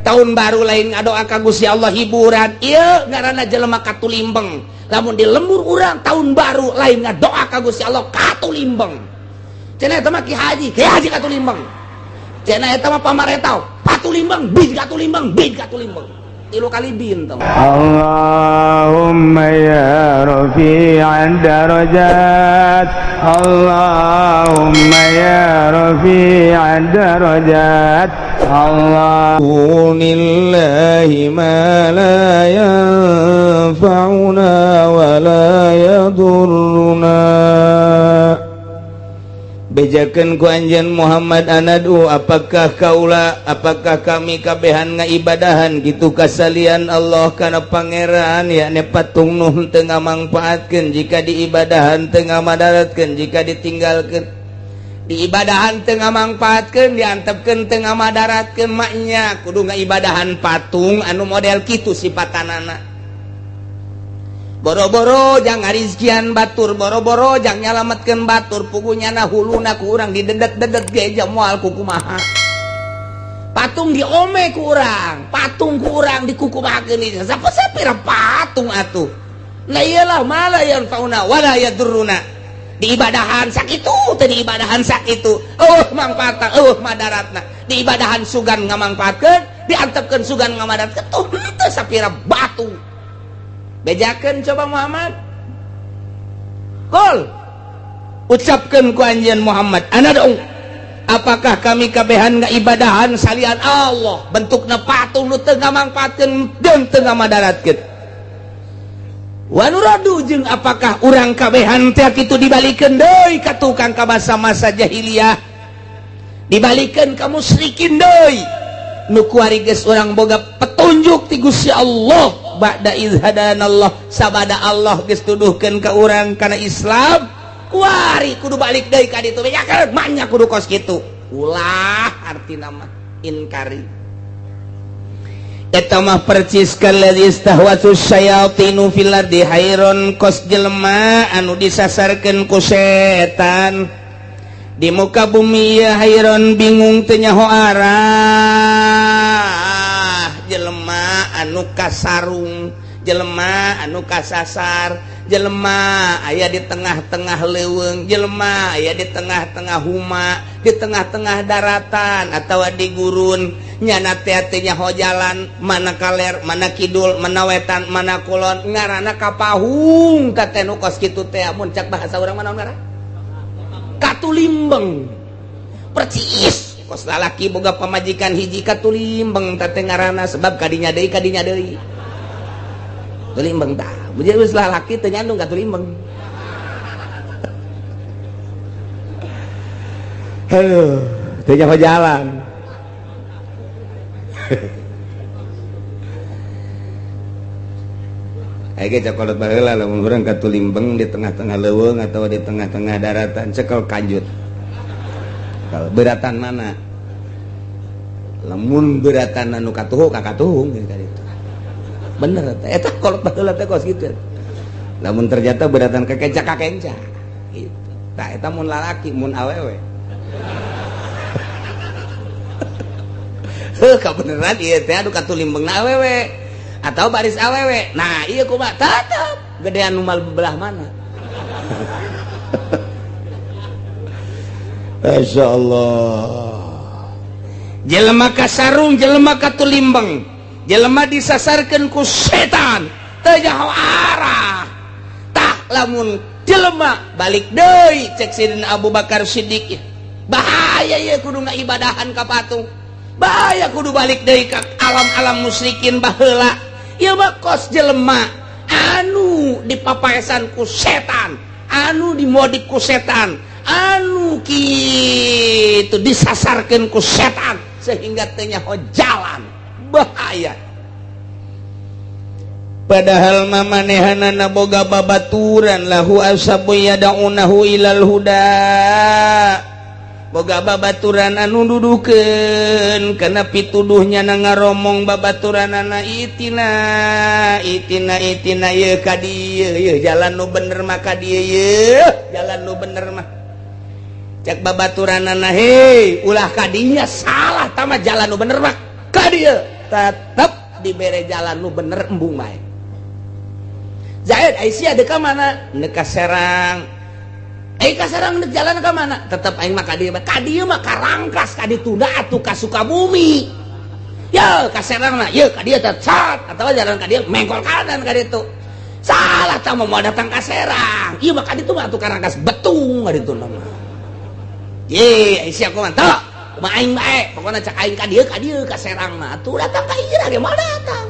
Tahun baru lain ngadoa ka Gusti Allah, hiburan. Ieu ngaranna jelema katulimbeng. Lamun di lembur urang tahun baru lain ngadoa ka Gusti Allah, katulimbeng. Cenah eta mah ki haji, ki haji katulimbeng. Cenah eta mah pamaretau, patulimbeng, bin katulimbeng, bin katulimbeng. Tilu kali bin tong. Allahumma ya rafi'ad darajat, Allahumma ya rafi'ad darajat, Allah Lillahi ma la yanfa'una wa la yadurruna. Bejakeun ku anjeun Muhammad, anadu, apakah kaula, apakah kami kabehan ngaibadahan gitu kasalian Allah kana pangeran, yakni patung nu teu ngamangpaatkeun jika diibadahan, teu ngamadaratkeun jika ditinggalkeun, diibadahan teu ngamangpaatkeun, diantepkeun teu ngamadaratkeun? Maknya kudu ngaibadahan patung anu model kitu sipatanana, boro-boro jang ngarizkian batur, boro-boro jang nyalametkeun batur, pugunya na huluna ku urang didedet-dedet ge moal kukumaha. Patung diome ku urang, patung ku urang dikukumahakeun, siapa sapira patung atuh. Nah, iyalah, mala yanfauna wala yadurruna. Diibadahan sakitu teh, diibadahan sakitu, oh mangfaatna, oh madaratna. Diibadahan sugan ngamangfaatkeun, diantepkeun sugan ngamadaratkeun, tuh teu sapira batu. Bejakeun coba, Muhammad. Qul, ucapkeun ku anjeun Muhammad, anad'u, apakah kami kabehan ngaibadahan salian Allah, bentukna patung nu teu ngamangfaatkeun jeung teu ngamadaratkeun, wa nuradu, jeung apakah urang kabehan teh kitu dibalikeun deui ka tukang ka masa-masa jahiliyah, dibalikeun ka musyrikin deui, nu kuari geus urang boga petunjuk ti Gusti Allah, ba'da idz hadanallah, sabada Allah geus tuduhkeun ka urang kana Islam, kuari kudu balik deui ka ditu? Bejakeun manya kudu kos kitu. Ulah, artina mah inkari. Eta mah percis kalladzi istahwathu syayatinu fil ardi hayron, kos jelema anu disasarkeun ku setan di muka bumi ya, hayron, bingung, teu nyaho arah, jelema anu kasarung, jelema anu kasasar, jelema aya di tengah-tengah leuweung, jelema aya di tengah-tengah huma, di tengah-tengah daratan atau di gurun, nyana teh teu nyaho jalan, mana kaler, mana kidul, mana wetan, mana kulon, ngaranna kapahung. Teh nu kos kitu teh mun cak bahasa urang mana ngaran katulimbeng. Percis kos lalaki boga pamajikan hiji, katulimbeng teh ngaranna, sebab kadinya deui, kadinya deui, tulimbeng. Tah, geus lalaki teu nyandung katulimbeng. Aduh, teu nyaho jalan. Ayo cakolot baheula, lamun urang katulimbeng di tengah-tengah leuweung atau di tengah-tengah daratan, cekel kanjut. Kalau beratan mana? Lamun beratan anu katuhu ka katuhung gitu itu. Bener eta. Eta kolot baheula teh kos kitu. Lamun ternyata beratan ka kenca, ka kenca. Gitu. Tah, eta mun lalaki, mun awewe. Heuh, kabeneran ieu teh anu katulimbengna awewe atau baris awewe. Nah, iya kumaha, tetep gedean nu belah mana. Masya Allah, jelema kasarung, jelema katulimbeng, jelema disasarkeun ku setan, teu nyaho arah. Tah, lamun jelema balik deui, cek Sidina Abu Bakar Siddiq, bahaya ya kudu ngaibadahan ka patung, bahaya kudu balik deui ka alam-alam musyrikin baheula. Ieu mah kos jelema anu dipapaesan ku setan, anu dimodik ku setan, anu kitu disasarkeun ku setan sehingga teu nyaho jalan, bahaya. Padahal mamanehanana boga babaturan, lahu ashabu yad'unahu ilal huda, boga babaturan anu dudukeun kana pituduhnya, na ngaromong babaturanana, itina, itina, itina, ye ka dieu ye, jalan nu bener mah ka dieu ye, jalan nu bener mah. Cek babaturanana, hei, ulah ka dinya, salah tama, jalan nu bener mah ka dieu. Tetep dibere jalan nu bener embung bae. Zaid Aisyah dek ka mana? Dek ka Serang. Eh ka Serang dek jalan ka mana? Tetep aing mah ka dieu mah. Ka dieu mah ka Rangkas, ka ditunda atuh ka Sukabumi. Ya ka Serang mah, ye ka dieu teh cat atawa jalan ka dieu mengkol kanan ka ditu. Salah tah mau datang ka Serang. Ieu mah ka ditu mah atuh ka Rangkas Betung ka ditu mah. Ye Aisyah kumaha tah? Kumaha aing bae, pokona cak aing ka dieu ka Serang mah atuh datang ka ieu ge moal datang.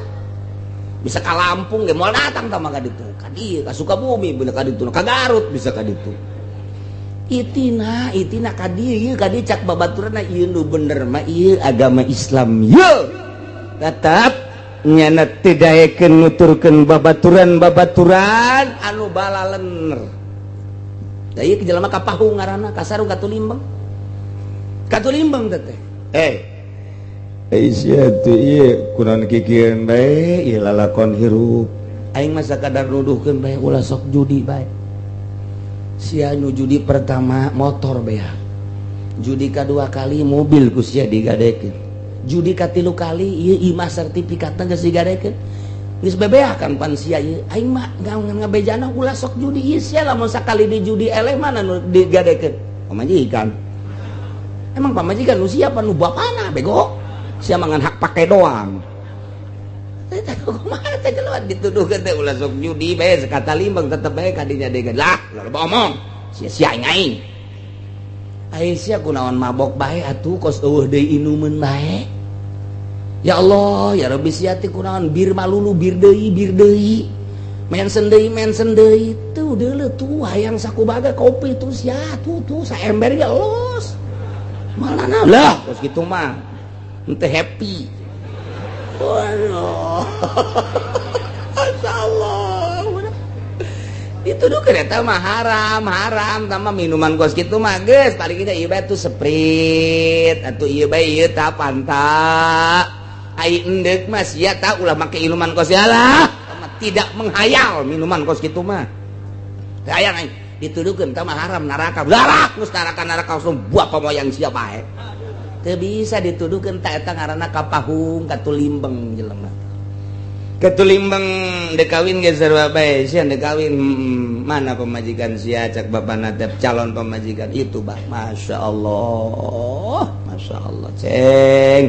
Bisa ka Lampung ge moal datang tah mah ka ditu. Ka dieu ka Sukabumi bener ka ditu, ka Garut bisa ka ditu. Itina itina ka dieu ieu ka dieu cak babaturanna ieu nu bener mah ieu agama Islam ieu. Tetep nyana teu daekeun nuturkeun babaturan-babaturan anu balalener. Da ieu jelema ka pahung ngaranna kasarung katulimbeng. Katulimbeng teh. Aisyah tuh ieu kunaon kikieun bae ieu lalakon hirup. Aing mah sakadar nuduhkeun bae ulah sok judi bae. Sia nu judi pertama motor beak. Judi kadua kali mobil ku sia digadekeun. Judi katilu kali ieu imah sertifikatna geus digadekeun. Geus bebeakan pan sia ieu. Aing mah ngabejana ulah sok judi ieu sia lamun sakali di judi eleh mana nu digadekeun? Pamajikan. Emang pamajikan nu siapa nu bapana bego? Sia mangan hak pakai doang. Eta kumaha teh jelema dituduhkeun teh ulah sok judi bae sakata limbang tetep bae kadinya degan. Lah, loba omong. Sia-sia aing aing. Ai sia kunaon mabok bae atuh kos eueuh deui inumeun bae. Ya Allah, ya Rabbi sia teh kunaon bir malulu bir deui bir deui. Mensen deui tuh deuleu tuh hayang sakubaga kopi tuh sia tuh tuh saember ge los. Malana lah kos kitu mah. Ente happy. Waduh. Masya Allah. Dituduh kereta mah haram, haram sama minuman kos kitu mah geus paling kita ieu bae tuh Sprite atuh ieu bae ieu tah Fanta. Ai endek mah sia tah ulah make minuman kos ya lah. Tidak menghayal minuman kos kitu mah. Hayang aing dituduhkeun tah mah haram neraka. Larak geus neraka-neraka langsung buah pamoyang sia bae. Teu bisa dituduhkeun ta eta ngaranna kapahung katulimbeng jelema. Katulimbeng dek kawin ge sarua bae sia dek kawin mana pemajikan sia cak bapana teh calon pemajikan itu bah Masya Allah Masya Allah ceng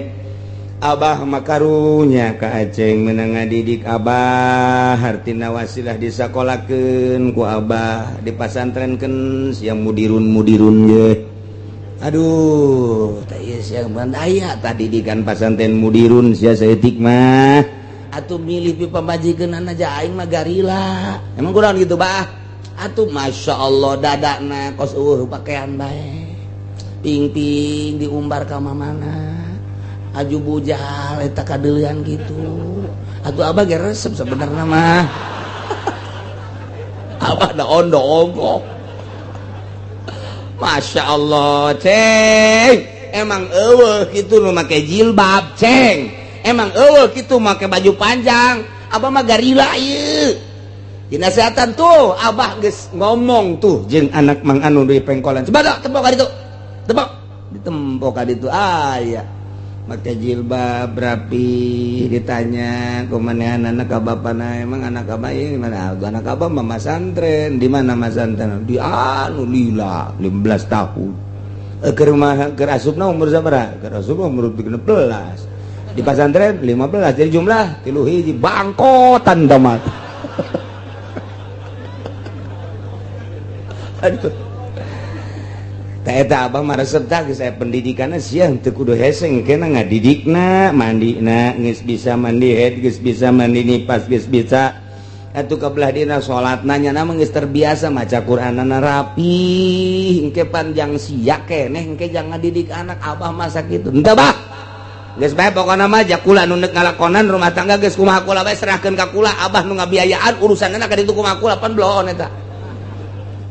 Abah makarunya ka Aceng menang ngadidik Abah hartina wasilah disakolakeun ku Abah dipasantrenkeun siang mudirun-mudirun ye. Aduh, teh ieu siang aya tadi didikan pasantren mudirun sia saeutik mah. Atuh milih pi pamajikeunana aja aing mah garila. Emang kurang gitu bah? Atuh Masya Allah dadana kos eueuh pakaian bae. Ping-ping diumbar ka mamana. Aju bujal eta kadeulean gitu. Atuh abah ge resep sebenarnya mah. Abah da ondo ongkok. Masya Allah ceng emang eueuh kitu nu make jilbab ceng emang eueuh kitu make baju panjang abah mah garila ieu dinasehatan tuh abah geus ngomong tuh jeung anak mang anu di pengkolan coba tepok ka ditu tepok ditempok ka ditu aya make jilbab rapi ditanya kumanehan anak ka bapana emang anak abah ieu mana anak abah mah masantren di mana masantren di anu lila 15 tahun keur mah keur asupna umur sabaraha keur asupna umur 13 di pasantren 15 jadi jumlah 3 hiji bangkotan tamat. Aduh eta abah mah resep tah geus aya pendidikanna sia teu kudu hese kena ngadidikna mandina geus bisa mandi head geus bisa mandi nipas geus bisa atuh kabelah dina salatna nya mah geus terbiasa maca Qur'anana rapi engke panjang sia keneh engke jangan ngadidik anak abah mah sakitu henteu bah geus bae pokona mah ja kula nu neuk ngalakonan rumah tangga geus kumaha kula bae serahkeun ka kula abah nu ngabiayaan urusanna ka ditu kumaha kula pan bloon eta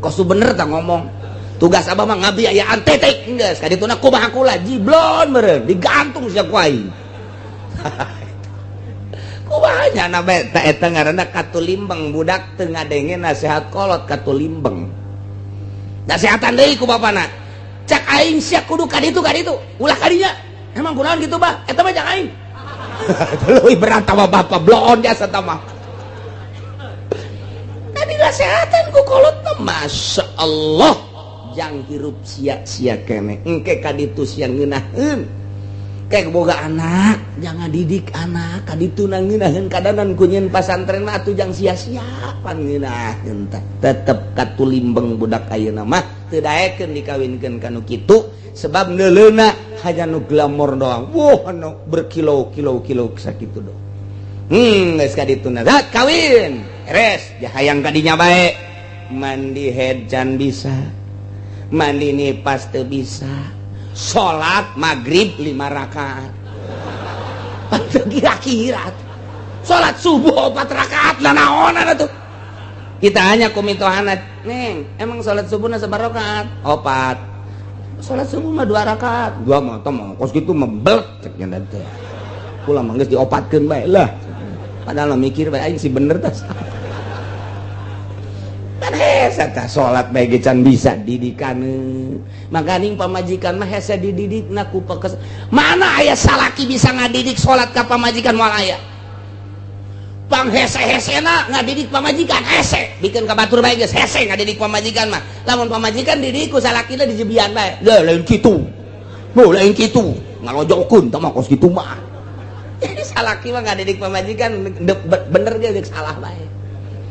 kos bener tah ngomong tugas abah mah ngabiayaan titik geus ka dituna kumaha kula jiblon meureun digantung sia ku aing. Kumaha nya bae ta eta ngaranna katulimbeng budak teu ngadenge nasihat kolot katulimbeng nasihatan deui ku bapana cak aing sia kudu ka ditu ulah ka dinya emang kunaon kitu bah eta mah cak aing. Leuwih berat mah bapak bloon jasa mah. Tadi nasehatan ku kolot mah, Masya Allah, jang hirup sia-sia kene engke kaditu sia ngeunaheun. Kayak boga anak, jangan didik anak kaditu na ngeunaheun kadanan ku nyieun pasantren mah atuh jang sia-sia pan ngeunaheun tah. Tetep katulimbeng budak ayeuna mah teu daekeun dikawinkeun kanu kitu sebab neuleuna hanya nu glamor doang. Wah, anu berkilo-kilo-kilo sakitu doang. Geus kaditu na kawin beres hayang kadinya bae, mandi head can bisa, mandi nipas teu bisa, salat maghrib 5 rakaat kira-kira, salat subuh 4 rakaat lah, naonan atuh. Kita hanya ku mitohana, "Neng, emang salat subuh na sabaraha rakaat?" "Opat." "Salat subuh mah 2 rakaat." "Dua mah teh mah kos kitu mah bel," cek nya teh. Kula mah geus diopatkeun bae lah. Padahal mikir bae aing si bener tah. Kan hese tah, salat bae ge can bisa didikan. Makaning pamajikan mah hese dididik na ku pekes. Mana aya salaki bisa ngadidik salat ka pamajikan? Moal aya. Pang hese-hesena ngadidik pamajikan hese, bikin ka batur bae geus hese ngadidik pamajikan mah. Lamun pamajikan didik ku salakina dijebian bae. "Lah, lain kitu. Oh, lain kitu. Ngalojokeun tah mah kos kitu mah." Jadi salaki mah ngadidik pamajikan bener ge geus salah bae.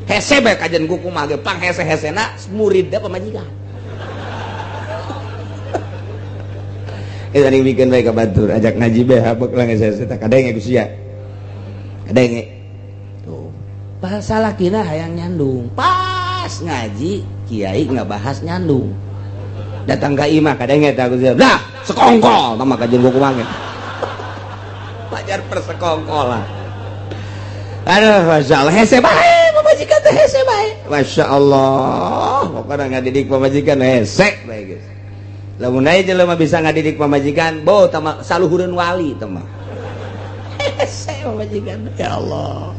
Hese bae kajian kuku mah ge pang hese-hesena muridna pamajikan. Eta ning bikin bae ka batur, ajak ngaji bae habek lah geus hese tah kadenge ku sia. Kadenge. Tuh. Pas salakina hayang nyandung, pas ngaji kiai ngabahas nyandung. Datang ka imah kadenge tah ku sia. Lah, sekongkol tah mah kajian kuku mah. Pajar persekongkolan. Aduh, Masya Allah, hese bae pamajikan teh, hese bae. Masya Allah, pokoknya ngadidik pamajikan hese bae geus. Lamun aya jelema bisa ngadidik pamajikan, bo tama saluhureun wali teh mah. Hese pamajikan, ya Allah.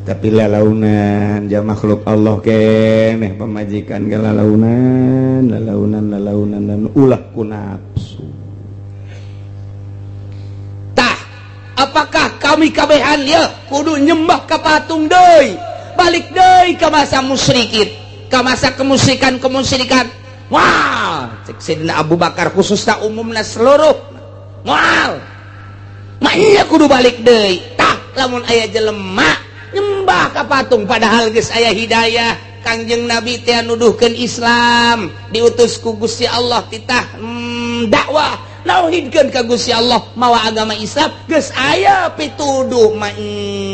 Tapi lalaunan ja makhluk Allah keneh pamajikan ge lalaunan, lalaunan, lalaunan dan ulah ku nafsu. Tah, apakah kami kabehan ya kudu nyembah ka patung deui, balik deui ka masa musyrikin, ka masa kemusyrikan-kemusyrikan? Wah, cek Sayyidina Abu Bakar khususna umumna seluruh moal maknya kudu balik deui. Tah, lamun aya jelema nyembah ka patung padahal geus aya hidayah, Kangjeng Nabi teh nuduhkeun Islam, diutus ku Gusti Allah titah dakwah nauhidkeun ka Gusti Allah mawa agama Islam, geus aya pituduh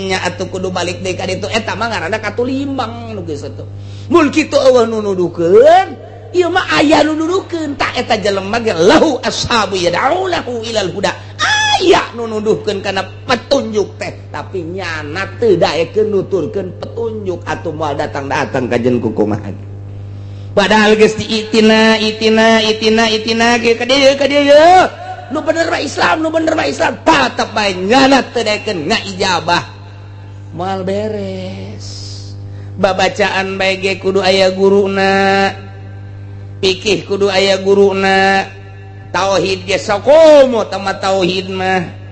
nya atuh kudu balik deui ka ditu, eta mah ngaranna katulimbang nu geus atuh. Mun kitu eueuh nu nuduhkeun, ieu mah aya nu nuduhkeun. Tah, eta jelema ge lahu ashabu yad'unahu ilal huda, aya nu nuduhkeun kana petunjuk teh, tapi nyana teu daekeun nuturkeun petunjuk atuh moal datang-datang ka jeung kukumaha. Padahal geus diitina itina itina itina ge ka dieu ka dieu, nu bener mah Islam, nu bener mah Islam, tetep bae nyana teu daekeun ngaijabah, moal beres. Babacaan bae ge kudu aya guruna, pikih kudu aya guruna, tauhid ge sakomo tama tauhid mah.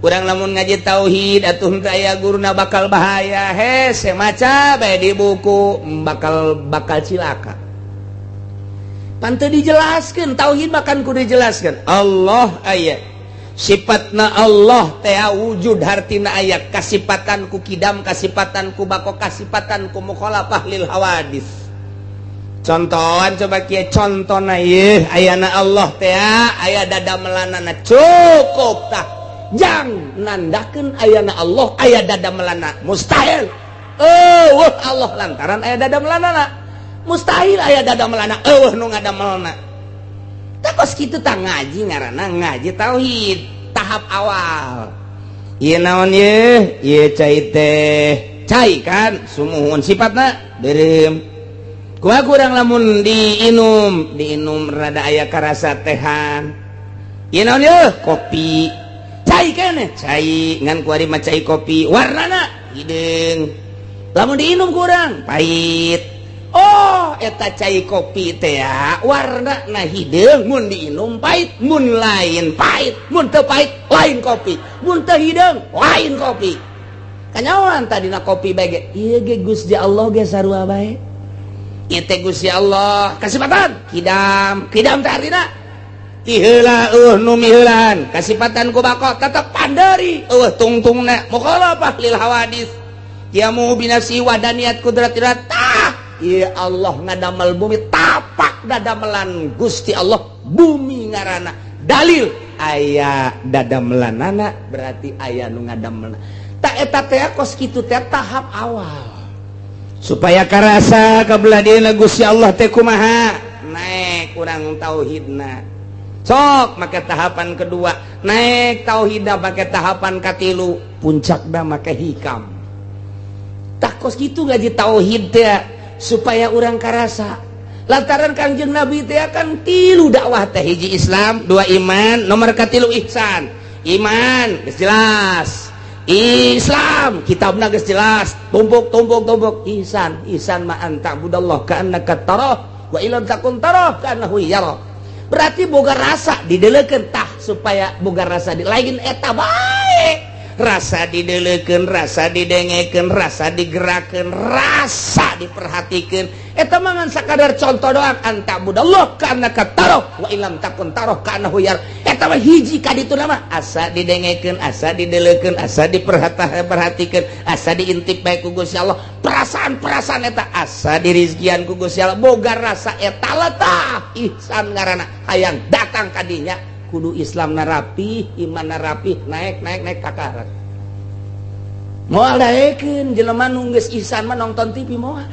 Urang lamun ngaji tauhid atuh henteu aya guruna bakal bahaya, hese maca bae di buku bakal bakal cilaka. Pan teu dijelaskeun tauhid, bahkan kudu dijelaskeun Allah aya, sifatna Allah teh wujud, hartina aya kasipatan ku kidam, kasipatan ku bako, kasipatan ku mukhalafah lil hawadis. Contohan coba kieu contona, ieu ayana Allah teh aya dada melanana, cukup tah. Jang nandakeun ayana Allah aya dada melana, mustahil. Eueuh Allah lantaran aya dada melanana, mustahil aya dada melana, eueuh nu ngadamelna. Tah, kos kitu tah ngaji ngaranna ngaji tauhid tahap awal. Ieu naon ieu? Ieu cai teh, cai kan sumuhun, sifatna beureum. Kumaha kurang lamun diinum, diinum rada aya karasa tehan. Ieu naon ieu? Kopi. Cai keneh, cai ngan kuari mah cai kopi, warnana hideung. Lamun diinum kurang pahit. Oh, Eta cai kopi teh warna na hideung, mun diinum pahit, mun lain pahit, mun teu pahit lain kopi, mun teu hideung lain kopi. Kanyawan tadi na kopi bae ge. Ieu ge Gusti Allah ge sarua bae. Ieu teh Gusti Allah kasipatan kidam. Kidam teh artina ti heula euweuh nu miheulaan. Kasipatan ku bako tetep panderi, euweuh tungtungna, mukhalafah lil hawadis, qiyamu binafsi wahdaniat kudrat. Tah, ieu Allah ngadamel bumi, tapak dadamelan Gusti Allah bumi ngaranna dalil aya dadamelanana, berarti aya nu ngadamelna. Tak eta teh kos kitu teh tahap awal supaya karasa kabelah dieuna Gusti Allah teh kumaha. Naik kurang tauhidna, sok make tahapan kedua, naik tauhidna make tahapan katilu, puncakna make hikam. Tak kos kitu ngaji tauhid teh supaya urang karasa, lantaran Kangjeng Nabi teh kan tilu dakwah teh: hiji Islam, dua iman, nomor katilu ihsan. Iman geus jelas, Islam kitabna geus jelas, tumpuk tumpuk tumpuk, ihsan. Ihsan ma an ta'budallah ka'annaka tarah wa illam takun tarah ka'annahu yara. Berarti boga rasa didelekeun. Tah, supaya boga rasa di lain eta bae, rasa didelekeun, rasa didengekeun, rasa digerakkeun, rasa diperhatikeun. Eta mah ngan sakadar contoh doang. An ta'budallah ka'annaka tarah wa illam takun tarah ka'annahu yara. Eta mah hiji ka ditu mah asa didengekeun, asa didelekeun, asa diperhatikeun, asa diintip bae ku Gusti Allah. Perasaan-perasaan eta asa dirizkian ku Gusti Allah, boga rasa eta lah. Tah, ihsan ngaranna. Hayang datang kadinya kudu Islam narapi, iman narapi, naik naik naik kakarat. Moal daekeun jelema nu geus ihsan mah nonton TV, moal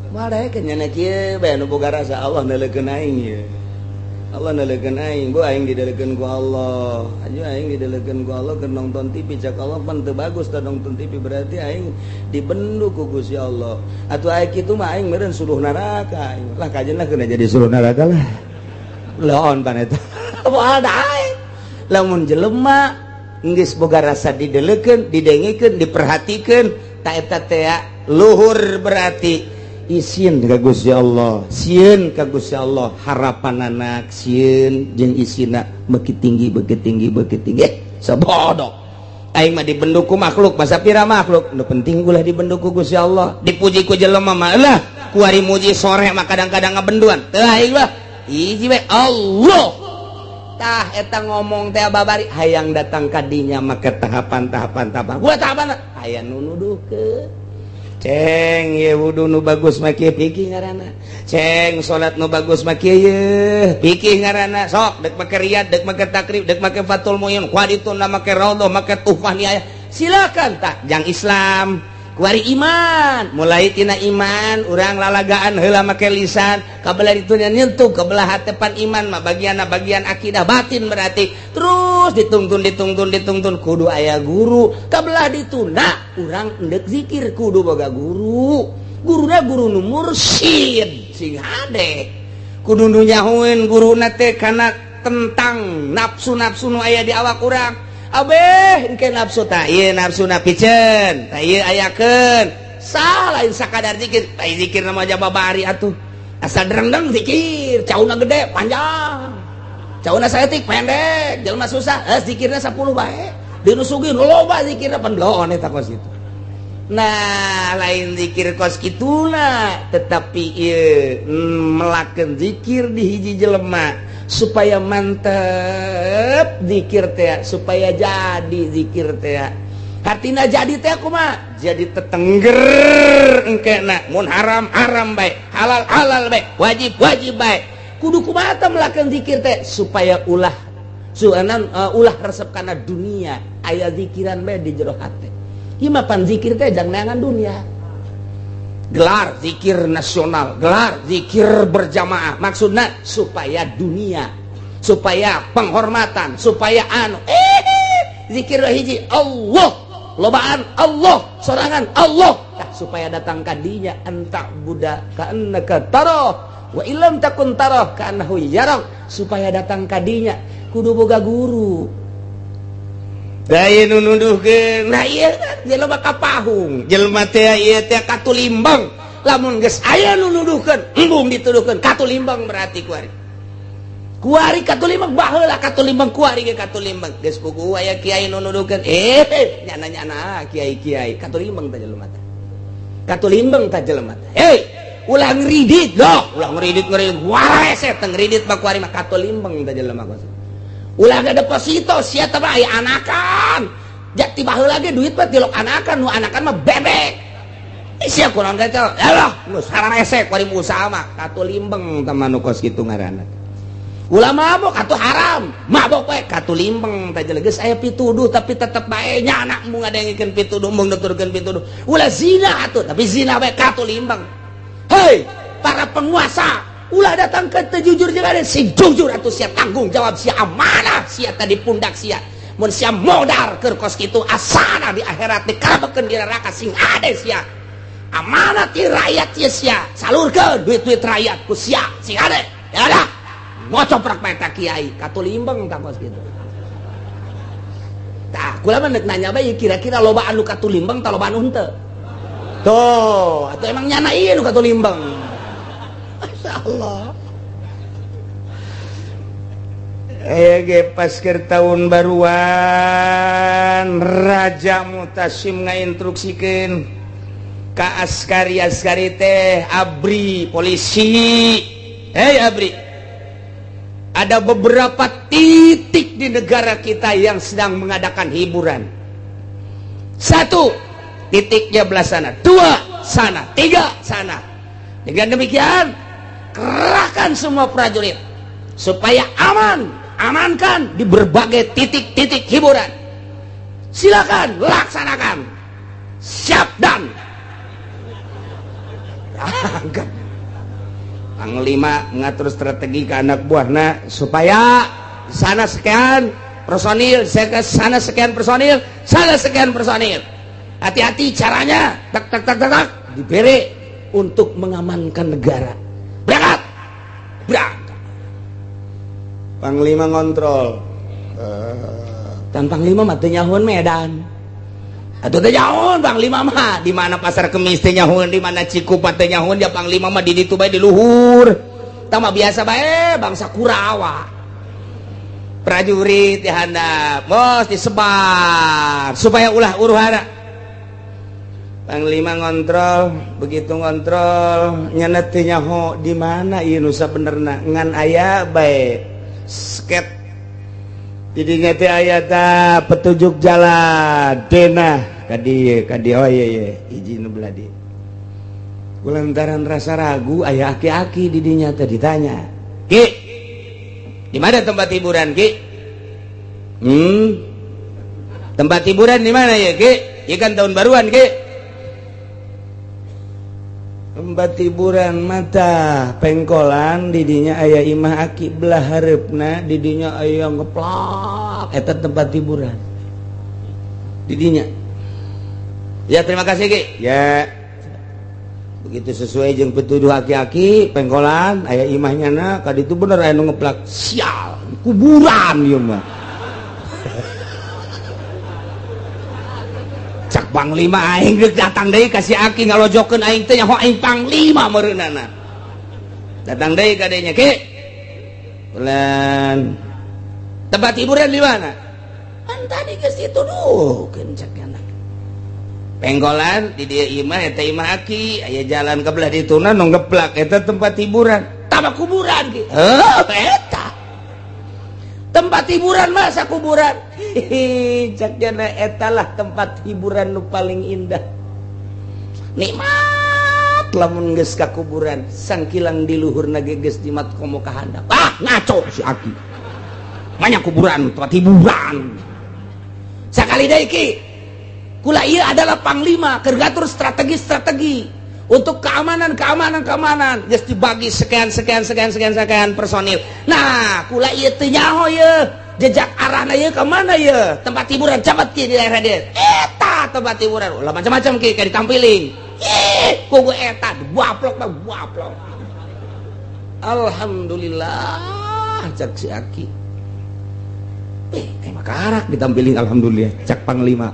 moal daekeun. Nya kieu bae nu boga rasa, Allah neuleukeun aing ye, Allah neuleukeun aing, bu aing didelekeun ku Allah aju, aing didelekeun ku Allah keur nonton TV. Cak Allah pan teu bagus tah nonton TV, berarti aing dibendu ku Gusti Allah. Atuh aya kitu mah aing meureun suluh neraka aing lah, kajeun lah kena jadi suluh neraka lah. Laon pan eta moal daek lamun jelema geus boga rasa didelekeun, didengekeun, diperhatikeun. Ta eta teh luhur, berarti isin ka Gusti Allah, sieun ka Gusti Allah, harapan anak sieun jeung isina beuki tinggi, beuki tinggi, beuki tinggi. Sabodoh aing mah dibendu ku makhluk, masa pira makhluk nu penting ulah dibendu ku Gusti Allah. Dipuji ku jelema mah lah, kuari muji sore mah kadang-kadang ngabenduan teu. Aing mah hiji we, Allah. Tah, eta ngomong teh babari hayang datang kadinya make tahapan-tahapan, tahapan gua tahapan aya nu nuduhkeun. Ceng ye wudu nu bagus mah kieu, pikih ngaranna. Ceng salat nu bagus mah kieu ye, pikih ngaranna. Sok dek make riyad, dek make takrib, dek make Fathul Muin, kuari na make raudhah, make tuhfah niaya, silakan. Tak jang Islam, kuari iman. Mulai tina iman urang lalagaan heula make lisan, kabelah itu nyentuh kebelah hatepan. Iman mah bagian bagian akidah batin, berarti terus ditungtun, ditungtun, ditungtun, kudu aya guru. Kabelah ditunda urang endek zikir kudu boga guru, guruna guru nu mursyid sing hade, kudu nu nyahueun guruna teh kana tentang nafsu-nafsu nu aya di awak urang. Abeh engke nafsu tak ieu, nafsu na piceun, tak ieu ayakeun. Sah lain sakadar zikir. Tak zikir nama babari atuh asa derendeng zikir, cauna gede panjang, cauna saeutik pendek. Jelema susah eh zikirna 10 bae, di nu sugih nu loba zikirna, pan bloon eta kos kitu. Nah, lain zikir kos kituna, tetapi ieu melakukan zikir di hiji jelema supaya mantep zikir teh, supaya jadi zikir teh hartina jadi teh kumaha, jadi tetengger engkena. Mun haram haram bae, halal halal bae, wajib wajib bae. Kudu kumaha teh melakukan zikir teh supaya ulah suanan ulah resep kana dunia, aya zikiran bae di jero hate. Ieu mah pan zikir teh jang neangan dunia, gelar zikir nasional, gelar zikir berjamaah, maksudnya supaya dunia, supaya penghormatan, supaya anu zikir hiji Allah, lobaan Allah, sorangan Allah. Tah, supaya datang kadinya an ta'buda ka'annaka tarah wa illam takun tarah ka'annahu yarak. Supaya datang kadinya kudu boga guru. Daya nu nuduhkeun, nah ieu jelema kapahung, jelema teh ieu teh katulimbang. Lamun geus aya nu nuduhkeun, embung dituduhkeun katulimbang berarti kuari. Kuari katulimbang baheula katulimbang kuari ge katulimbang. Geus puguh aya kiai nu nuduhkeun, nyana-nyana kiai-kiai katulimbang tah jelema teh. Katulimbang tah jelema teh. Hei, ulah ngridit loh, ulah ngridit ngridit warese teh ngridit mah kuari mah katulimbang tah jelema kos. Ulah ga deposito sia teh mah aya anakan. Jati baheula ge duit mah tilok anakan, nu anakan mah bebek. Sia kurang teh alah nu sararese kuari usaha mah katulimbeng tah mah nu kos kitu ngaranna. Ulah mabok atuh haram, mabok we katulimbeng tah jelema geus aya pituduh tapi tetep bae nyana embung ngadengikeun pituduh embung nuturkeun pituduh. Ulah zina atuh tapi zina we katulimbeng. Hei, para penguasa ulah datang ke teu jujur jeung ada sing jujur atuh sia tanggung jawab sia amanah sia tadi pundak sia. Mun sia modar keur kos kitu asana di akhirat dikarabekeun di neraka sing ade sia. Amanat ti rakyat sia sia salurkeun duit-duit rakyat ku sia sing ade. Ya dah. Ngocoprak bae ta kiai katulimbeng tah kos kitu. Tah kula mah nek nanya bae kira-kira loba anu katulimbeng ta loba anu henteu. Tuh, atau emang nyana ieu nu katulimbeng. Masya Allah. Ge pas keur tahun baruan Raja Mutasim ngainstruksikeun ka askari-askari teh ABRI polisi. Hei ABRI, ada beberapa titik di negara kita yang sedang mengadakan hiburan. Satu, titiknya belah sana, dua sana, tiga sana. Dengan demikian kerahkan semua prajurit supaya aman, amankan di berbagai titik-titik hiburan. Silakan laksanakan. Siap dan angkat. Panglima ngatur strategi ke anak buahna supaya sana sekian personil, sana sekian personil, sana sekian personil. Hati-hati caranya, tak tak tak tak tak diberi untuk mengamankan negara. Berangkat, berangkat. Panglima ngontrol. Dan Panglima mah teu nyahoan Medan. Atuh teu nyahoan Panglima mah di mana Pasar Kemis teu nyahoan, di mana Cikupa teu nyahoan, ya Panglima mah di ditu bae di luhur. Tah mah biasa bae bangsa Kurawa. Prajurit di handap, bos disebar supaya ulah huru-hara. Panglima ngontrol, begitu ngontrol nyana teu nyaho di mana ieu nu sabenerna ngan aya bae sket. Didinya teh aya ta petunjuk jalan denah ka dieu ka dieu, oh iya iya hiji nu belah dieu. Kulantaran rasa ragu aya aki-aki di dinya teh ditanya, "Ki, di mana tempat hiburan, Ki?" Tempat hiburan di mana ya, Ki? Ieu kan tahun baruan, Ki." Tempat hiburan mata pengkolan didinya aya imah aki belah hareupna didinya aya ngeplak eta tempat hiburan didinya. Ya terima kasih, Ki. Ya begitu sesuai jeung petuduh aki-aki pengkolan aya imahnya na ka ditu bener aya nu ngeplak, sial kuburan ieu mah. Cak Panglima aing geus datang deui ka si aki ngalojokeun aing teh nyaho aing Panglima meureunana. Datang deui ka dinya, Ki. Bulan. Tempat hiburan di mana? Kan tadi geus dituduhkeun cak anak. Penggolan di dieu imah eta imah aki aya jalan ke belah dituna nu ngeplak eta tempat hiburan. Tambah kuburan ki. Heuh eta. Tempat hiburan masa kuburan. Hihi, cak jana etalah tempat hiburan nu paling indah. Nikmat lamun geus ka kuburan, sangkilang di luhurna ge geus jimat komo ka handap. Ah, ngaco si aki. Banyak kuburan, tempat hiburan. Sakali deui ki. Kula ieu adalah panglima keur ngatur strategi-strategi untuk keamanan, keamanan, keamanan. Geus dibagi sekian, sekian, sekian, sekian, sekian personil. Nah, kula ieu teu nyaho ieu. Jejak arahna ieu ka mana ieu? Tempat hiburan cabat ki di daerah dieu. Eta tempat hiburan. Ulah macam-macam ki kayak ditampiling. Ih, kugu eta dibaplok mah baplok. Alhamdulillah cak si aki. Emang karak ditampiling alhamdulillah cak panglima.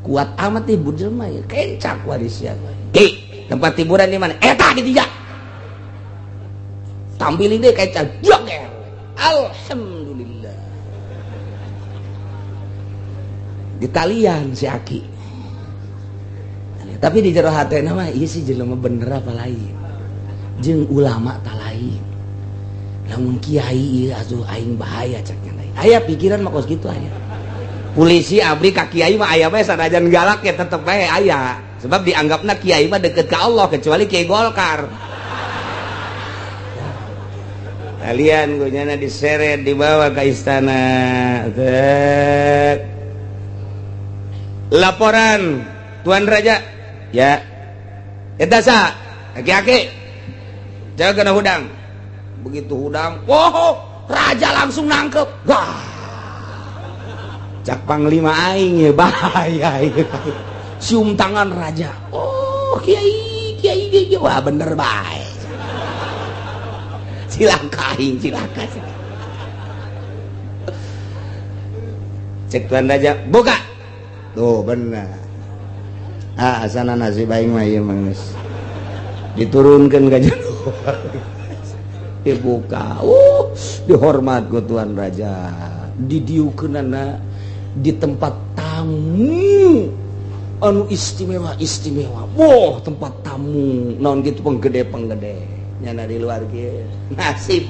Kuat amat nih jelema ya. Kencak warisnya. Ki. Tempat hiburan di mana? Eta di tiga. Tampilin deh kayak joger. Alhamdulillah. Ditalian si Aki. Tapi di jero hatena mah ieu si jelema bener apa lain. Jeung ulama ta lain. Lamun kiai ieu asuh aing bahaya cak nya lain. Aya pikiran mah kos kitu aya. Polisi abri ka kiai mah aya bae sanajan galak ya tetep bae aya. Sebab dianggapna kiai mah deket ka Allah kecuali kiai Golkar. Kalian gunyana diseret dibawa ke istana. Tek. Laporan Tuan Raja. Ya. Eta sa, aki-aki. Jaga kena hudang. Begitu hudang, wow, raja langsung nangkep. Wah. Cak panglima aing ya bahaya ya. Cium tangan raja. Oh, kiai, kiai, kiai. Wah, bener bae. Cilaka aing, cilaka. Cek Tuan Raja, buka. Tuh bener. Ah, asana nasib aing mah ieu mah geus. Diturunkeun ka jero. Dibuka. Dihormat ku Tuan Raja. Didiukeunana di tempat tamu anu istimewa istimewa. Wah, tempat tamu naon gitu penggede-penggede. Nyana di luar kieu. Nasib.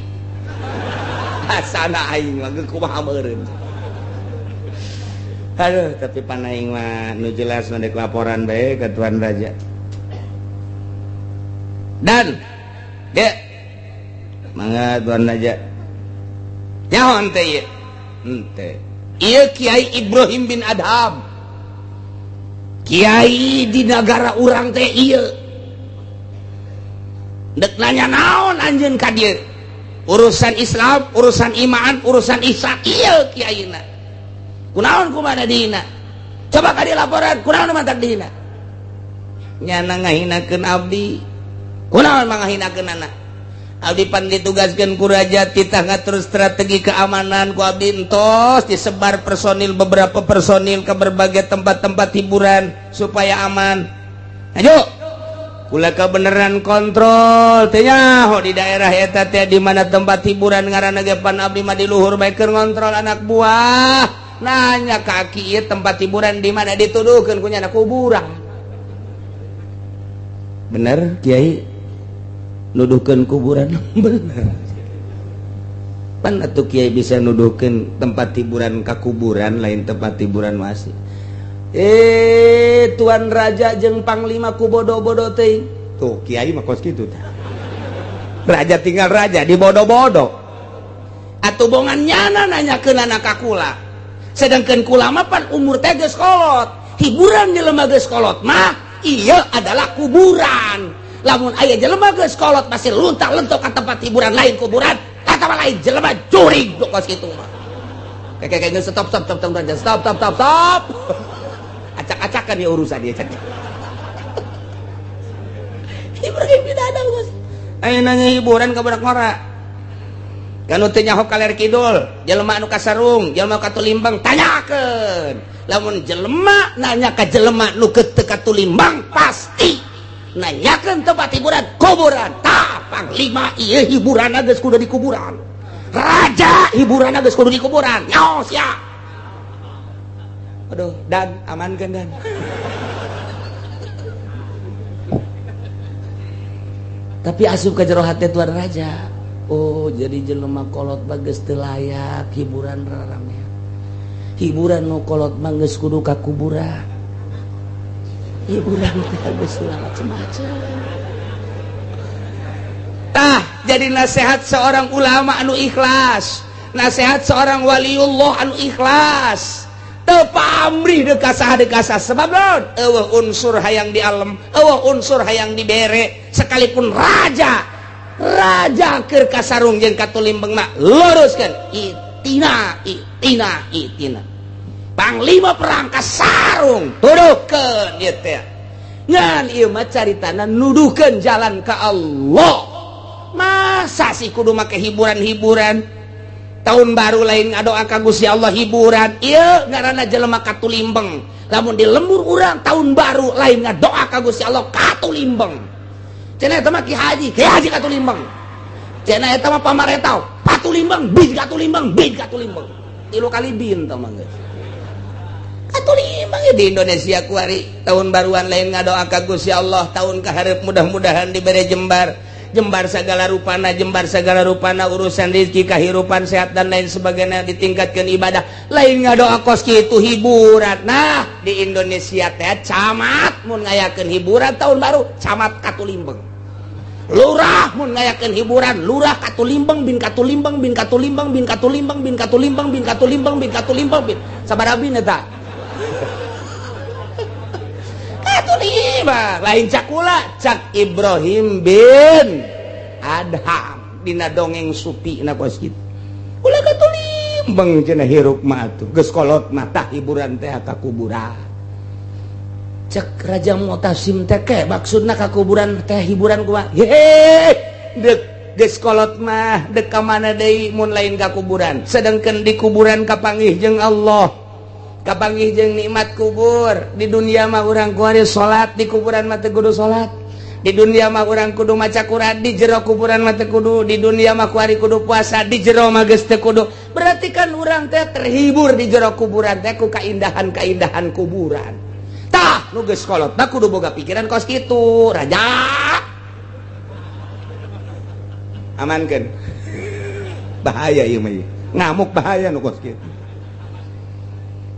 Asana aing mah geus kumaha meureun. Aduh, tapi panaing mah nu jelas mah dek laporan bae ke Tuan Raja. Dan ge mangga Tuan Raja. Nyaho teh ieu? Henteu. Ieu Kiai Ibrahim bin Adham. Kiai di negara urang teh ieu. Dek nanya naon anjeun ka dieu? Urusan Islam, urusan iman, urusan ihsan ieu kiaina. Kunaon kumana dihina? Coba ka dieu laporan, kunaon mantak dihina? Nyana ngahinakeun abdi. Kunaon mangahinakeun anak? Abdi pan ditugaskeun ku raja titah ngatur strategi keamanan ku abdi entos disebar personil beberapa personil ke berbagai tempat-tempat hiburan supaya aman. Ayo kula kebenaran kontrol teh nyaho di daerah eta teh di mana tempat hiburan ngaranna ge pan abdi mah di luhur bae keur ngontrol anak buah. Nanya kaki ieu tempat hiburan di mana dituduhkeun ku nyana kuburan. Bener Kiai nuduhkeun kuburan? Bener. Pan atuh Kiai bisa nuduhkeun tempat hiburan ka kuburan lain tempat hiburan masih. Tuan Raja jeung panglima ku bodoh-bodoh teh. Tuh Kiai mah kos kitu tah. Raja tinggal raja di bodoh-bodoh. Atuh bongan nyana nanyakeun anak ka kula. Sedangkan kula mah pan umur teh geus kolot. Hiburan jelema geus kolot mah ieu adalah kuburan. Lamun aya jelema geus kolot masih luntak-lentok ka tempat hiburan lain kuburan, atawa lain jelema jurig kos kitu mah. Kayak stop stop stop stop stop stop stop stop. Acak-acakan ya urusan dia cak. Hiburan bin Adham geus. Aya nanya hiburan ka budak ngora. Kanu teu nyaho kaler kidul, jelema anu kasarung, jelema katulimbang tanyakeun. Lamun jelema nanya ka jelema nu teu katulimbang pasti nanyakeun tempat hiburan kuburan. Tah panglima ieu hiburan geus kudu di kuburan. Raja hiburan geus kudu di kuburan. Nyaho sia. Aduh, dan amankeun dan. Tapi asup ka jero hate Tuan Raja. Oh, jadi jelema kolot mah geus teu layak hiburan raramean. Hiburan nu kolot mah geus kudu ka kuburan. Hiburan teh geus macem-macem. Tah, jadi nasihat seorang ulama anu ikhlas, nasihat seorang waliullah anu ikhlas. Teu pamrih deuk ka saha deuk ka saha sebab naon? Eueuh unsur hayang di alem, eueuh unsur hayang dibere, sekalipun raja. Raja keur kasarung jeung katulimbeng mah luruskeun itina itina itina. Panglima perang kasarung tuduhkeun ieu teh. Ngan ieu mah caritana nuduhkeun jalan ka Allah. Masa sih kudu make hiburan-hiburan? Tahun baru lain ngadoa ka Gusti Allah hiburan. Ieu ngaranna jelema katulimbeng. Lamun di lembur urang tahun baru lain ngadoa ka Gusti Allah katulimbeng. Cenah eta mah Ki Haji, Ki Haji katulimbang. Cenah eta mah pamarentah, patulimbang, bin katulimbang, bin katulimbang. 3 kali bin tah mah geus. Katulimbang di Indonesia kuari tahun baruan lain ngadoa ka Gusti Allah tahun kaharep mudah-mudahan dibere jembar. Jembar segala rupana, jembar segala rupana urusan rezeki, kehidupan sehat dan lain sebagainya, ditingkatkan ibadah. Lain ngadoa kos kitu hiburan. Nah, di Indonesia teh camat mun ngayakeun hiburan tahun baru, camat katulimbeng. Lurah mun ngayakeun hiburan, lurah katulimbeng bin katulimbeng bin katulimbeng bin katulimbeng bin katulimbeng bin katulimbeng bin katulimbeng bin. Sabaraha bin eta? Katulimbang, lain cakula, cak Ibrahim bin Adham dina dongeng supi na kos kitu. Ulah katulimbang cenah hirup mah atuh, geus kolot mah tah hiburan teh ka kuburan. Cek Raja Mu'tasim teh ke maksudna ka kuburan teh hiburan kumaha? Hehe, dek geus kolot mah dek ka mana deui mun lain ka kuburan. Sedangkan di kuburan kapanggih jeung Allah. Kapanggih jeung nikmat kubur. Di dunia mah urang kuari salat, di kuburan mah teu kudu salat. Di dunia mah urang kudu maca Quran, di jero kuburan mah teu kudu. Di dunia mah kuari kudu puasa, di jero mah geus teu kudu. Berarti kan urang teh terhibur di jero kuburan teh ku kaindahan-kaindahan kuburan. Tah, nu geus kolot mah kudu boga pikiran kos kitu, raja. Amankeun. Bahaya ieu mah. Ngamuk bahaya nu kos kitu.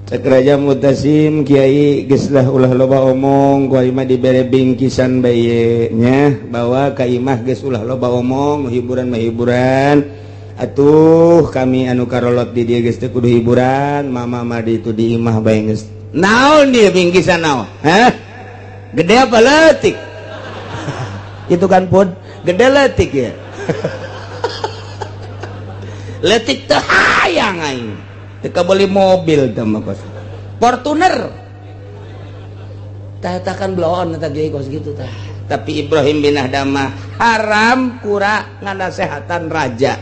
Cek Raja Mutasim kiai geus lah ulah loba omong ku imah dibere bingkisan bae nya bawa ka imah geus ulah loba omong hiburan mah hiburan atuh kami anu karolot di dieu geus teu kudu hiburan mama mah di itu di imah bae geus naon dia bingkisan naon hah gede apa leutik itu kan pun gede leutik ya leutik teu hayang aing teka beli mobil teh mah kos Fortuner tah kan bloon eta ge kos gitu tah. Tapi Ibrahim bin Adham haram kura nganasehatan raja,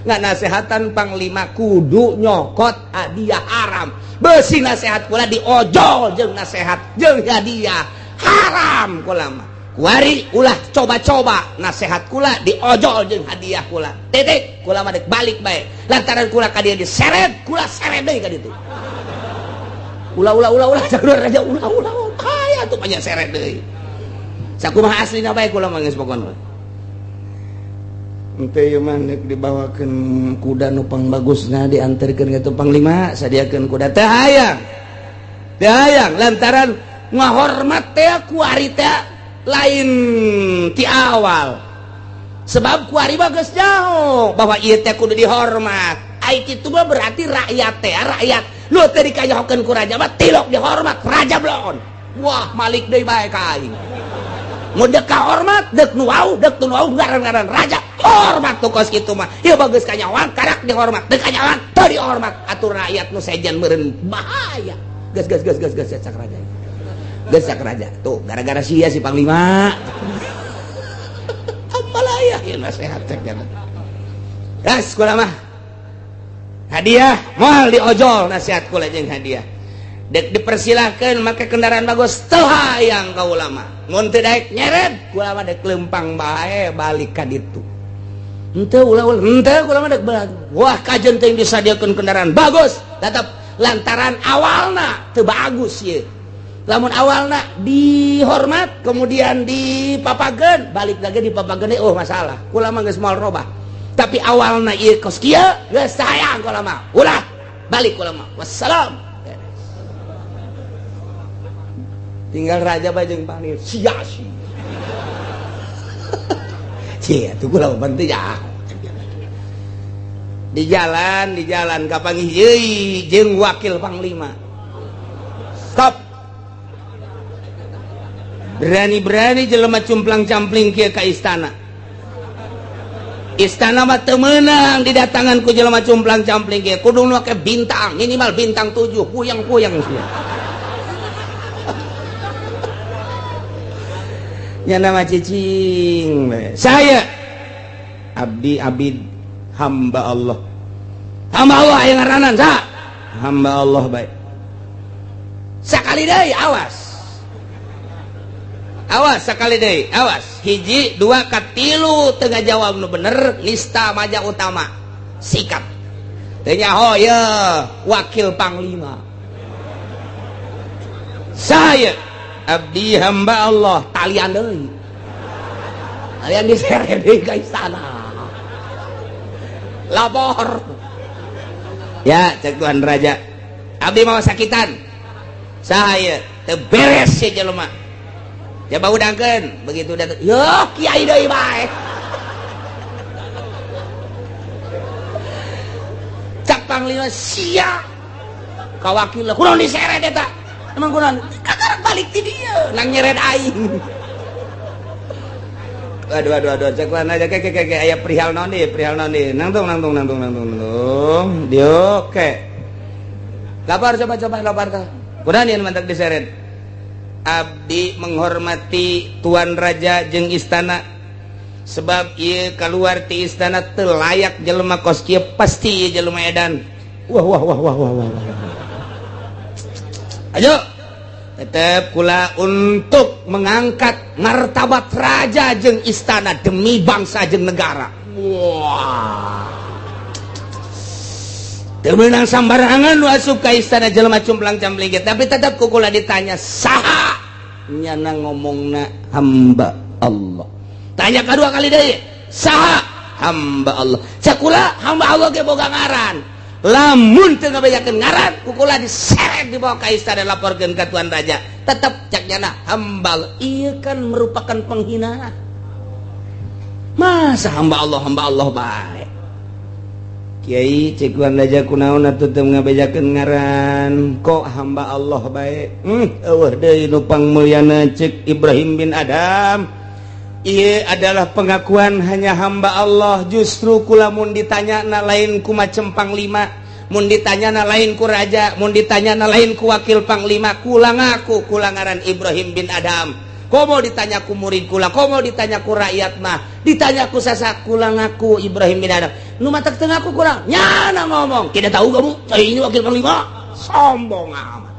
nganasehatan panglima kudu nyokot hadiah haram. Besi nasehat kula diojol jeung nasehat jeung hadiah haram kula mah. Kuari ulah coba-coba nasehat kula diojol jeung hadiah kula. Titik kula mah dek balik bae. Lantaran kula ka dieu diseret, kula seret deui ka ditu. Ulah ulah ulah ulah jalur raja ulah ulah kaya tuh banyak seret deui. Sakumaha aslina bae kula mah geus pokona. Henteu ieu mah deuk dibawakeun kuda nu pangbagusna dianterkeun ka panglima, sadiakeun kuda teh hayang. Teh hayang lantaran ngahormat teh kuari teh lain ti awal. Sebab kuari mah geus jauh bahwa ieu teh kudu dihormat. Ai kitu mah berarti rakyat teh rakyat. Nu teh dikayahokeun ku raja mah tilok dihormat raja bloon. Wah, malik deui bae ka aing. Mun deuk kahormat, deuk nu wau, deuk nu wau ngaran-ngaran raja. Hormat tuh kos kitu mah. Ieu bagus kanyawan karak dihormat, deuk kanyawan teu dihormat. Atur rakyat nu sejen meureun bahaya. Geus geus geus geus geus cak raja. Geus cak raja. Tuh gara-gara sia si panglima. Amalaya ieu nasehat cek nya. Gas kula mah. Hadiah moal diojol nasihat kula jeung hadiah. Dek dipersilahkeun make kendaraan bagus teu hayang ka ulama. Mun teu daek nyeret kula mah dek lempang bae balik ka ditu. Henteu ulah ulah henteu kula mah dek balik. Wah kajen teh disadiakeun kendaraan bagus tetep lantaran awalna teu bagus ieu. Lamun awalna dihormat kemudian dipapageun balik lagi dipapageun oh masalah. Kula mah geus moal robah. Tapi awalna ieu kos kieu geus hayang kula mah. Ulah balik kula mah. Wassalam. Tinggal raja bae jeung panglima sia sia. Sia tuh kula mah penting ya. Di jalan kapanggih deui jeung wakil panglima. Stop. Berani-berani jelema cumplang-campling kieu ka istana. Istana mah teu meunang didatangan ku jelema cumplang-campling kieu. Kudu make bintang, minimal bintang 7, puyeng-puyeng sia. Nya nama cicing. Saya abdi abid hamba Allah. Hamba Allah aya ngaranan sa. Hamba Allah bae. Sakali deui awas. Awas sekali deui, awas. Hiji, dua, katilu teu ngajawab nu bener, nista maja utama. Sikap. Teu nyaho ye wakil panglima. Saya abdi hamba Allah, talian deui. Talian diseret deui ka istana. Lapor. Ya, cek Tuan Raja. Abdi mau sakitan. Saya teu beres si jelema. Coba udangkeun, begitu datang, yo kiai deui bae. Cak panglima sia. Ka wakil kunaon diseret eta? Emang kunaon? Kakarak balik ti dieu, nang nyeret aing. Aduh aduh aduh, cek Tuan Raja ke ke ke aya perihal naon deui, perihal naon deui. Nangtung nangtung nangtung nangtung nangtung. Dieu ke. Lapor coba coba lapor ka. Kunaon ieu mantak diseret? Abdi menghormati Tuan Raja jeung istana sebab ieu keluar ti istana teu layak jelema kos kieu, pasti ieu jelema edan. Wah wah wah wah wah wah. Ayo tetep kula untuk mengangkat martabat raja jeung istana demi bangsa jeung negara. Wah. Teu meunang sambarangan nu asup ka istana jelema cumplang campling, tapi tetep ku kula ditanya saha nyana ngomongna hamba Allah. Tanya kedua kali deui, saha hamba Allah. Cakula hamba Allah ge boga ngaran. Lamun teu ngabejakeun ngaran, ku kula diseret dibawa ka istana laporkeun ka Tuan Raja. Tetep cak nyana hamba Allah. Ieu kan merupakan penghinaan. Masa hamba Allah bae. Kiai cek Tuan Raja kunaon atuh teu ngabejakeun ngaran, kok hamba Allah bae. Eueuh deui nu pangmulyana cek Ibrahim bin Adam. Ieu adalah pengakuan hanya hamba Allah. Justru kula mun ditanya na lain ku macem panglima, mun ditanya na lain ku raja, mun ditanya na lain ku wakil panglima, kula ngaku kula ngaran Ibrahim bin Adam. Komo ditanya ku murid kula, komo ditanya ku rakyat mah, ditanya ku sasak kula ngaku Ibrahim bin Adam. Nu matak teu ngaku kurang, nyana ngomong, tidak tahu kamu, saya ini wakil panglima. Sombong amat.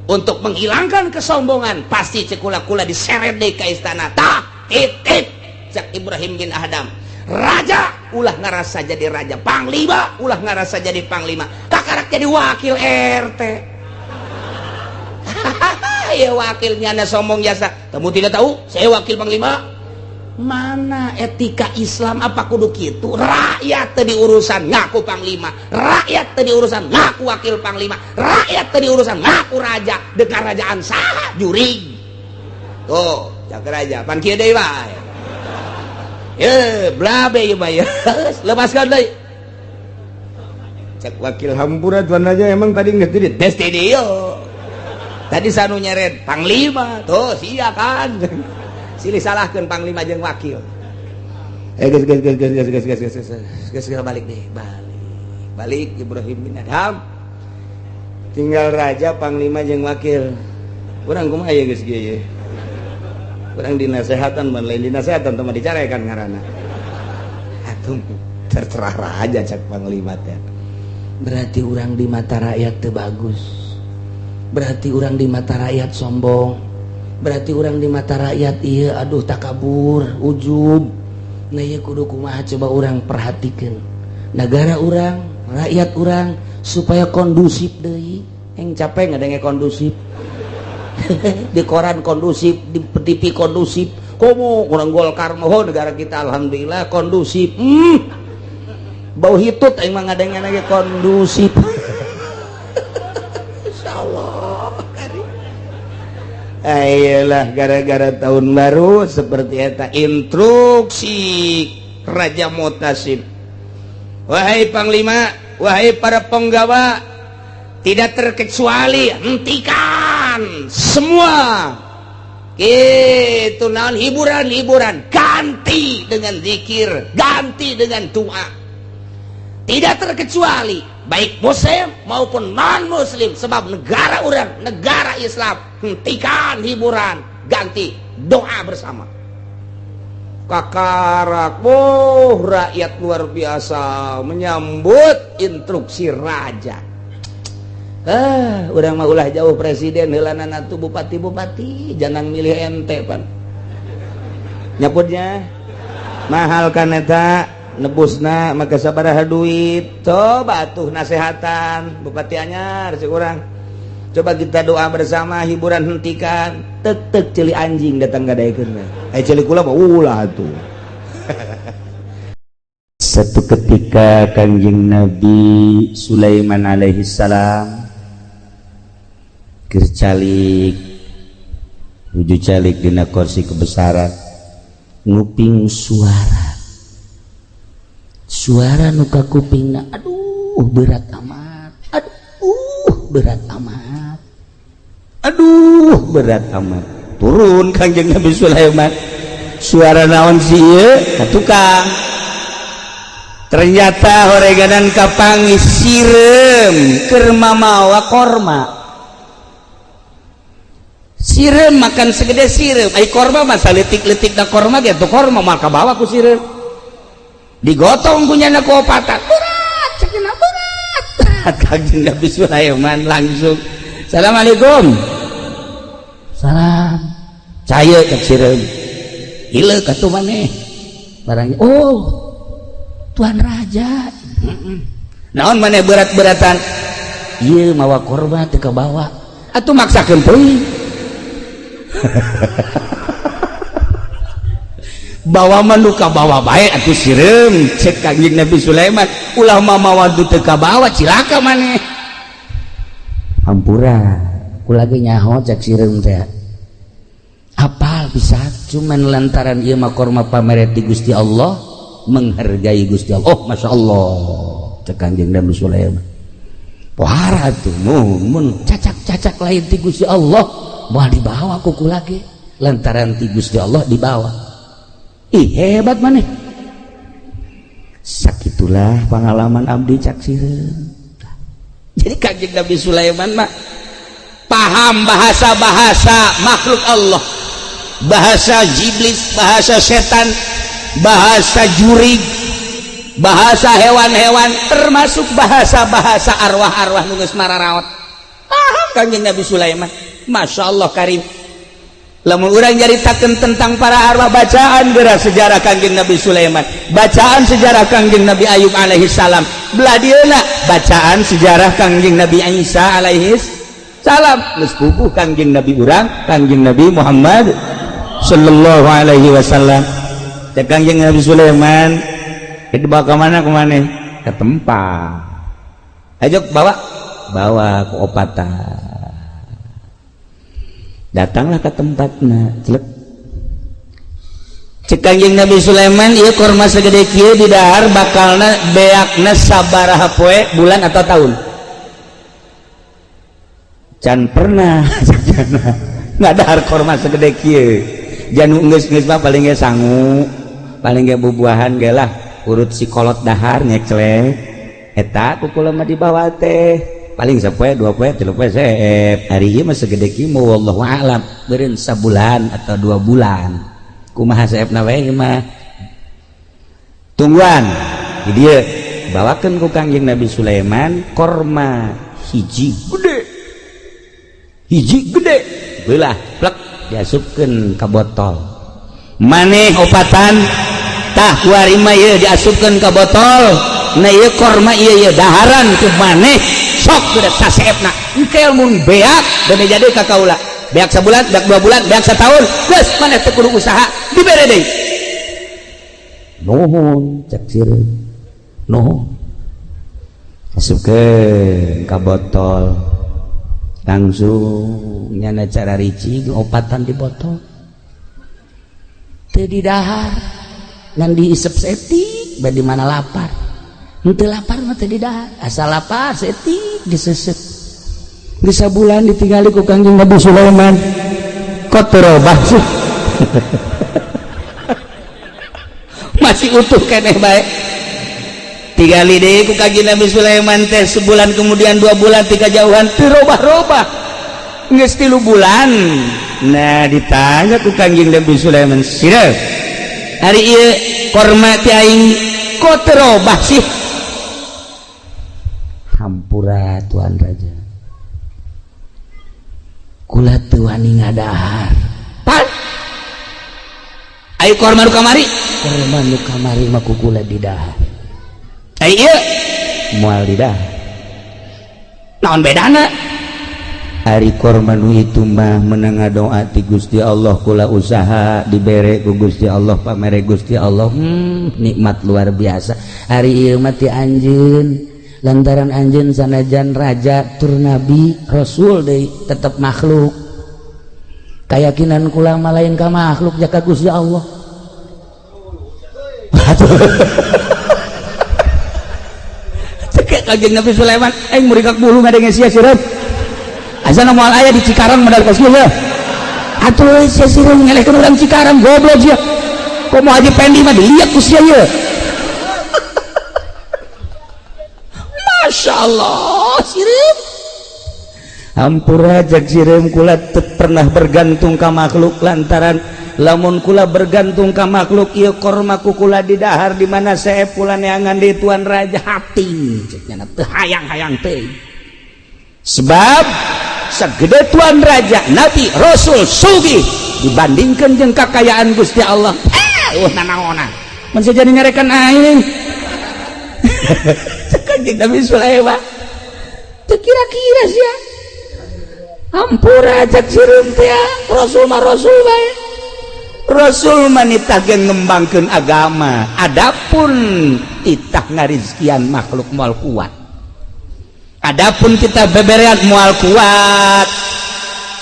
Untuk menghilangkan kesombongan, pasti cekula-kula diseret deui ka istana. Tah, titip cak Ibrahim bin Adam. Raja ulah ngarasa jadi raja, panglima ulah ngarasa jadi panglima, kakarak jadi wakil RT. Ya wakilnya anda sombong jasa. Kamu tidak tahu, saya wakil panglima. Mana etika Islam apa kudu kitu? Rakyat teu diurusan ngaku panglima, rakyat teu diurusan ngaku wakil panglima, rakyat teu diurusan ngaku raja. Dek kerajaan saha jurig. Tuh, cak raja pan kieu deui bae. Ye, blabe ieu mah ya. Lepaskan deui. Cak wakil hampura Tuan Raja emang tadi geus di tes ti dieu. Tadi sanu nyeret panglima, tuh sia kan. Silih salahkeun panglima jeung wakil. Geus geus geus geus geus geus geus geus geus geus balik deh, balik. Balik Ibrahim bin Adham. Tinggal raja, panglima jeung wakil. Urang kumaha ye geus kieu ye? Urang dinasehatan ban lain dinasehatan teh mah dicarekan ngaranna. Atuh terserah raja cak panglima teh. Berarti urang di mata rakyat teu bagus. Berarti urang di mata rakyat sombong. Berarti urang di mata rakyat iya aduh takabur, ujub. Nah ieu kudu kumaha coba urang perhatikan. Negara urang, rakyat urang supaya kondusif deui. Yang capek ngadenge kondusif. Di koran kondusif, di TV kondusif. Komo urang Golkar mah negara kita alhamdulillah kondusif. Bau hitut aing mah ngadenge lagi kondusif. Insyaallah. Ayolah gara-gara tahun baru seperti eta instruksi Raja Mutasim. Wahai panglima, wahai para penggawa, tidak terkecuali hentikan semua itu naon hiburan-hiburan, ganti dengan zikir, ganti dengan doa. Tidak terkecuali baik muslim maupun non muslim, sebab negara orang negara Islam, hentikan hiburan, ganti doa bersama. Kakarak, oh rakyat luar biasa menyambut instruksi raja. Urang mah ulah jauh presiden heulanan atuh bupati-bupati jangan milih ente pan. Nyaputnya mahal kan eta nebusna maka sabaraha duit. Coba atuh nasehatan bupati anyar si urang. Coba kita doa bersama, hiburan hentikan. Tek tek ceuli anjing datang gadaekeun. Eh ceuli kula mah ulah atuh. Satu ketika Kanjeng Nabi Sulaiman alaihi salam keur calik nuju calik dina kursi kebesaran, nguping suara suara nu kakupingna, aduh berat amat, aduh berat amat, aduh berat amat. Turun Kanjeng Nabi Sulaiman, suara naon sih ieu? Ka tukang ternyata horeganan kapanggih sireum keur mamawa korma. Sireum makan segede sireum, ai korma mah saletik-letik da korma ge tuh korma mah kabawa ku sireum, digotong ku nyana ku opatan, berat cenah, berat. Kanjeng Nabi Sulaiman langsung, "Assalamualaikum." "Salam." "Caya," cek sireum. "Ieu katuh maneh barangnya." "Oh, tuan raja." "Naon maneh berat-beratan?" "Ieu mawa korma teu kabawa." "Atuh maksakeun teuing." "Bawa mah nu kabawa bae atuh sireum," cek Kanjeng Nabi Sulaiman, "ulah mamawa nu teu kabawa, cilaka maneh." "Hampura, kula ge nyaho," cek sireum teh, "apal bisa, cuman lantaran ieu mah korma pamere ti Gusti Allah, menghargai Gusti Allah." "Oh, Masya Allah," cek Kanjeng Nabi Sulaiman. Pohara tuh mun cacak-cacak lain ti Gusti Allah moal dibawa ku kula ge, lantaran ti Gusti Allah dibawa. Ih, hebat maneh. Sakitulah pengalaman abdi," cak sireum. Jadi Kanjeng Nabi Sulaiman mah paham bahasa-bahasa makhluk Allah, bahasa iblis, bahasa setan, bahasa jurig, bahasa hewan-hewan, termasuk bahasa-bahasa arwah-arwah nu geus mararaot paham Kanjeng Nabi Sulaiman. Masya Allah karim. Lamun urang nyaritakeun tentang para arwah, bacaan geura sejarah Kanjeng Nabi Sulaiman, bacaan sejarah Kanjeng Nabi Ayub alaihi salam, belah dieuna bacaan sejarah Kanjeng Nabi Isa alaihi salam, geus puguh Kanjeng Nabi urang, Kanjeng Nabi Muhammad sallallahu alaihi wasallam. Cek Kanjeng Nabi Sulaiman, "Dibawa ke mana kemana?" "Ke tempat." "Ayo bawa." Bawa ke opatan. Datanglah ke tempatnya, celek. Cek Kanjeng Nabi Sulaiman, "Ieu korma segede kieu di dahar bakalna beakna sabaraha poe, bulan atau tahun?" "Can pernah ngadahar korma segede kieu. Janu geus-geus mah paling ge sangu, paling ge bubuahan ge lah, urut si kolot dahar nyeklek eta ku kula mah dibawa teh paling sapoe, 2 poe, 3 poe seep. Hari ieu mah segede kieu, wallahu a'lam beureun sabulan atau 2 bulan, kumaha seepna we mah." Tungguan di dieu, bawakeun ku Kangjeng Nabi Sulaiman korma hiji gede, hiji gede, belah plek, diasupkeun ka botol. "Maneh opatan tah kuari mah ieu diasupkeun ka botol. Nah, ieu korma ieu, ieu daharan ku maneh, sok geus saseepna. Engke mun beak bade jadi ka kaula, beak sabulan, beak 2 bulan, beak setahun, geus maneh teu kudu usaha, dibere deui." "Nuhun," cek sireum, "nuhun." Asupkeun ka botol, langsung nyana cara ricing opatan di botol, teu didahar, ngan diisep setik bade mana lapar. Henteu lapar mah teu didahar, asal lapar setik diseset. Geus sabulan ditinggali ku Kangjeng Nabi Sulaiman, "Kok teu robah sih? Masih utuh keneh bae." Tigali deui ku Kangjeng Nabi Sulaiman teh sebulan kemudian, 2 bulan, tiga jauhan teu robah-robah. Geus 3 bulan, nah ditanya ku Kangjeng Nabi Sulaiman, "Sira, hari ieu korma ti aing kok teu robah sih?" "Hampura, tuan raja." Kula teu wani ngadahar. Pan ayo korma nu kamari, korma nu kamari mah ku kula didahar. Ai ieu moal didahar. Naon bedana? Ari korma nu itu mah menang doa ti Gusti Allah, kula usaha dibere ku Gusti Allah, pamere Gusti Allah, nikmat luar biasa. Ari ieu mah ti anjeun, lantaran anjeun sanajan raja tur nabi rasul deui tetep makhluk. Keyakinan kula mah lain ka makhluk jaka Gusti Allah. Cek Kanjeng Nabi Sulaiman aing murikak bulu ngadenge sia sireum. Azan moal aya di Cikarang modal kos kieu. Atuh sia sireum ngelehkeun urang Cikarang goblok sia. Komo Haji Pendi mah dilihat ku sia ieu. Masya Allah sireum. Hampura jak sireum, kula teu pernah bergantung ka makhluk, lantaran lamun kula bergantung ka makhluk ieu korma ku kula didahar di mana seep kula neangan di tuan raja hati cek nya teu hayang-hayang teh. Sebab segede tuan raja nabi rasul sugih dibandingkan jeung kakayaan Gusti Allah, nanaonan mun jadi nyarekan aing. Cek Kanjeng Nabi Sulaiman teu kira-kira sia. Hampura cek sireum teh rasul mah rasul bae. Rasul mah nitah ge ngembangkeun agama, adapun titah ngarizkian makhluk moal kuat. Adapun kita beberean moal kuat.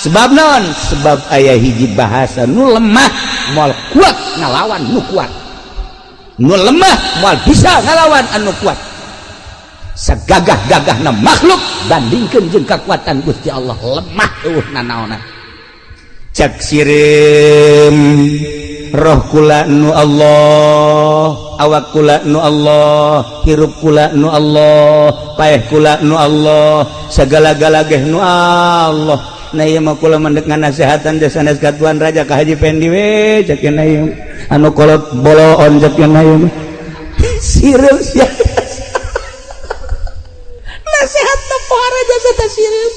Sebab non? Sebab aya hiji bahasa nu lemah moal kuat ngalawan nu kuat. Nu lemah moal bisa ngalawan anu kuat. Sagagah-gagahna makhluk bandingkeun jeung kakuatan Gusti Allah lemah eueuh nanaonan. Cek sireum roh kula nu Allah, awak kula nu Allah, hirup kula nu Allah, paeh kula nu Allah, segala-gala geh nu Allah. Nah ieu mah kula mendek nganasehatan jasa sanes ka tuan raja ka Haji Pendi we cek cenah ieu anu kolot boloon cek cenah ieu mah. Sireum sia. Nasehat teh pohara jasa teh sireum.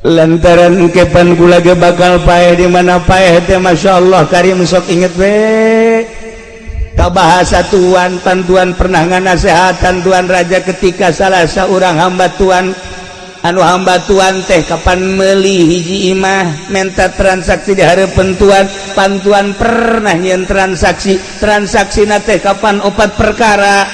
Lantaran kepan kula ge bakal paeh di mana paeh teh Masya Allah karim sok inget we ka bahasa tuan pantuan pernah nganasehatan tuan raja ketika salah seorang hamba tuan anu hamba tuan teh kapan meuli hiji imah menta transaksi di hareupeun tuan pantuan pernah nyeun transaksi transaksina teh kapan opat perkara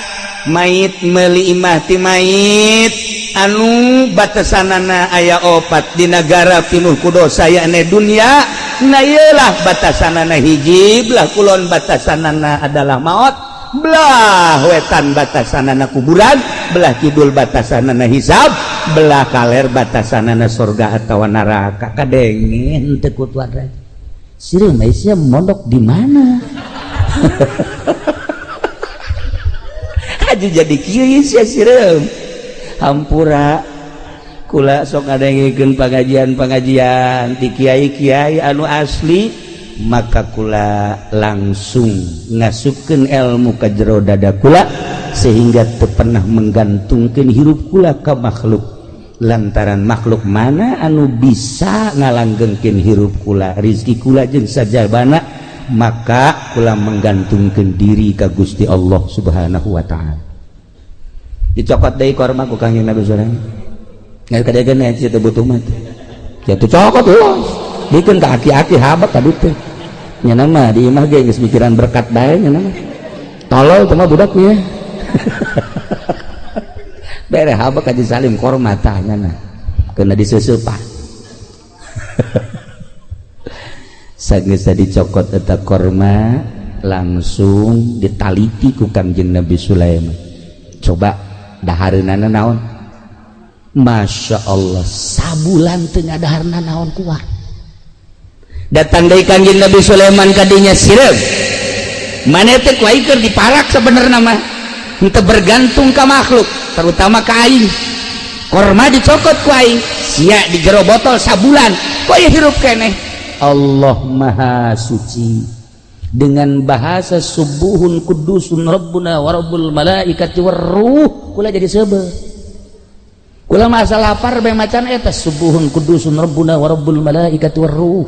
mait meuli imah ti mait anu batasanana aya opat di negara pinuh ku dosa yakni dunia. Nah iyalah batasanana hiji belah kulon batasanana adalah maut, belah wetan batasanana kuburan, belah kidul batasanana hisab, belah kaler batasanana surga atau neraka. Kadenge teu ku tuan raja sireum sia mondok di mana? Haji jadi kieu sia sireum. Hampura kula sok ngadengikeun pengajian-pengajian di kiai-kiai anu asli, maka kula langsung ngasupkeun ilmu ka jero dada kula sehingga teu pernah menggantungkeun hirup kula ka makhluk. Lantaran makhluk mana anu bisa ngalanggengkeun hirup kula, rizki kula jeung sajabana, maka kula menggantungkeun diri ka Gusti Allah Subhanahu wa taala. Dicokot deui korma ku Kangjeng Nabi Sulaiman. Nggak kadegan aya teu butuh mah. Ya teu cokot euy. Bikeun ka aki-aki habat tadi teh. Nya mah di imah ge geus mikiran berkat bae nya mah. Tolol teh mah budaknya. Bere habat Haji Salim korma tah nya na. Kena diseuseupan. Sageus dicokot eta korma langsung ditaliti ku Kangjeng Nabi Sulaiman. Coba dahareunana naon? Masya Allah sabulan teu ngadaharna naon kuat. Datang deui Kangjeng Nabi Sulaiman kadinya sireum. Maneh teh ku aing keur diparak sabenerna mah. Henteu bergantung ka makhluk, terutama ka aing. Korma dicokot ku aing, sia di jero botol sabulan, kok ieu hirup keneh. Allah Maha Suci. Dengan bahasa subuhun kudusun rabbuna wa rabbul malaikati warruh kula jadi seubeuh. Kula masa lapar bae macan eta subuhun kudusun rabbuna wa rabbul malaikati warruh.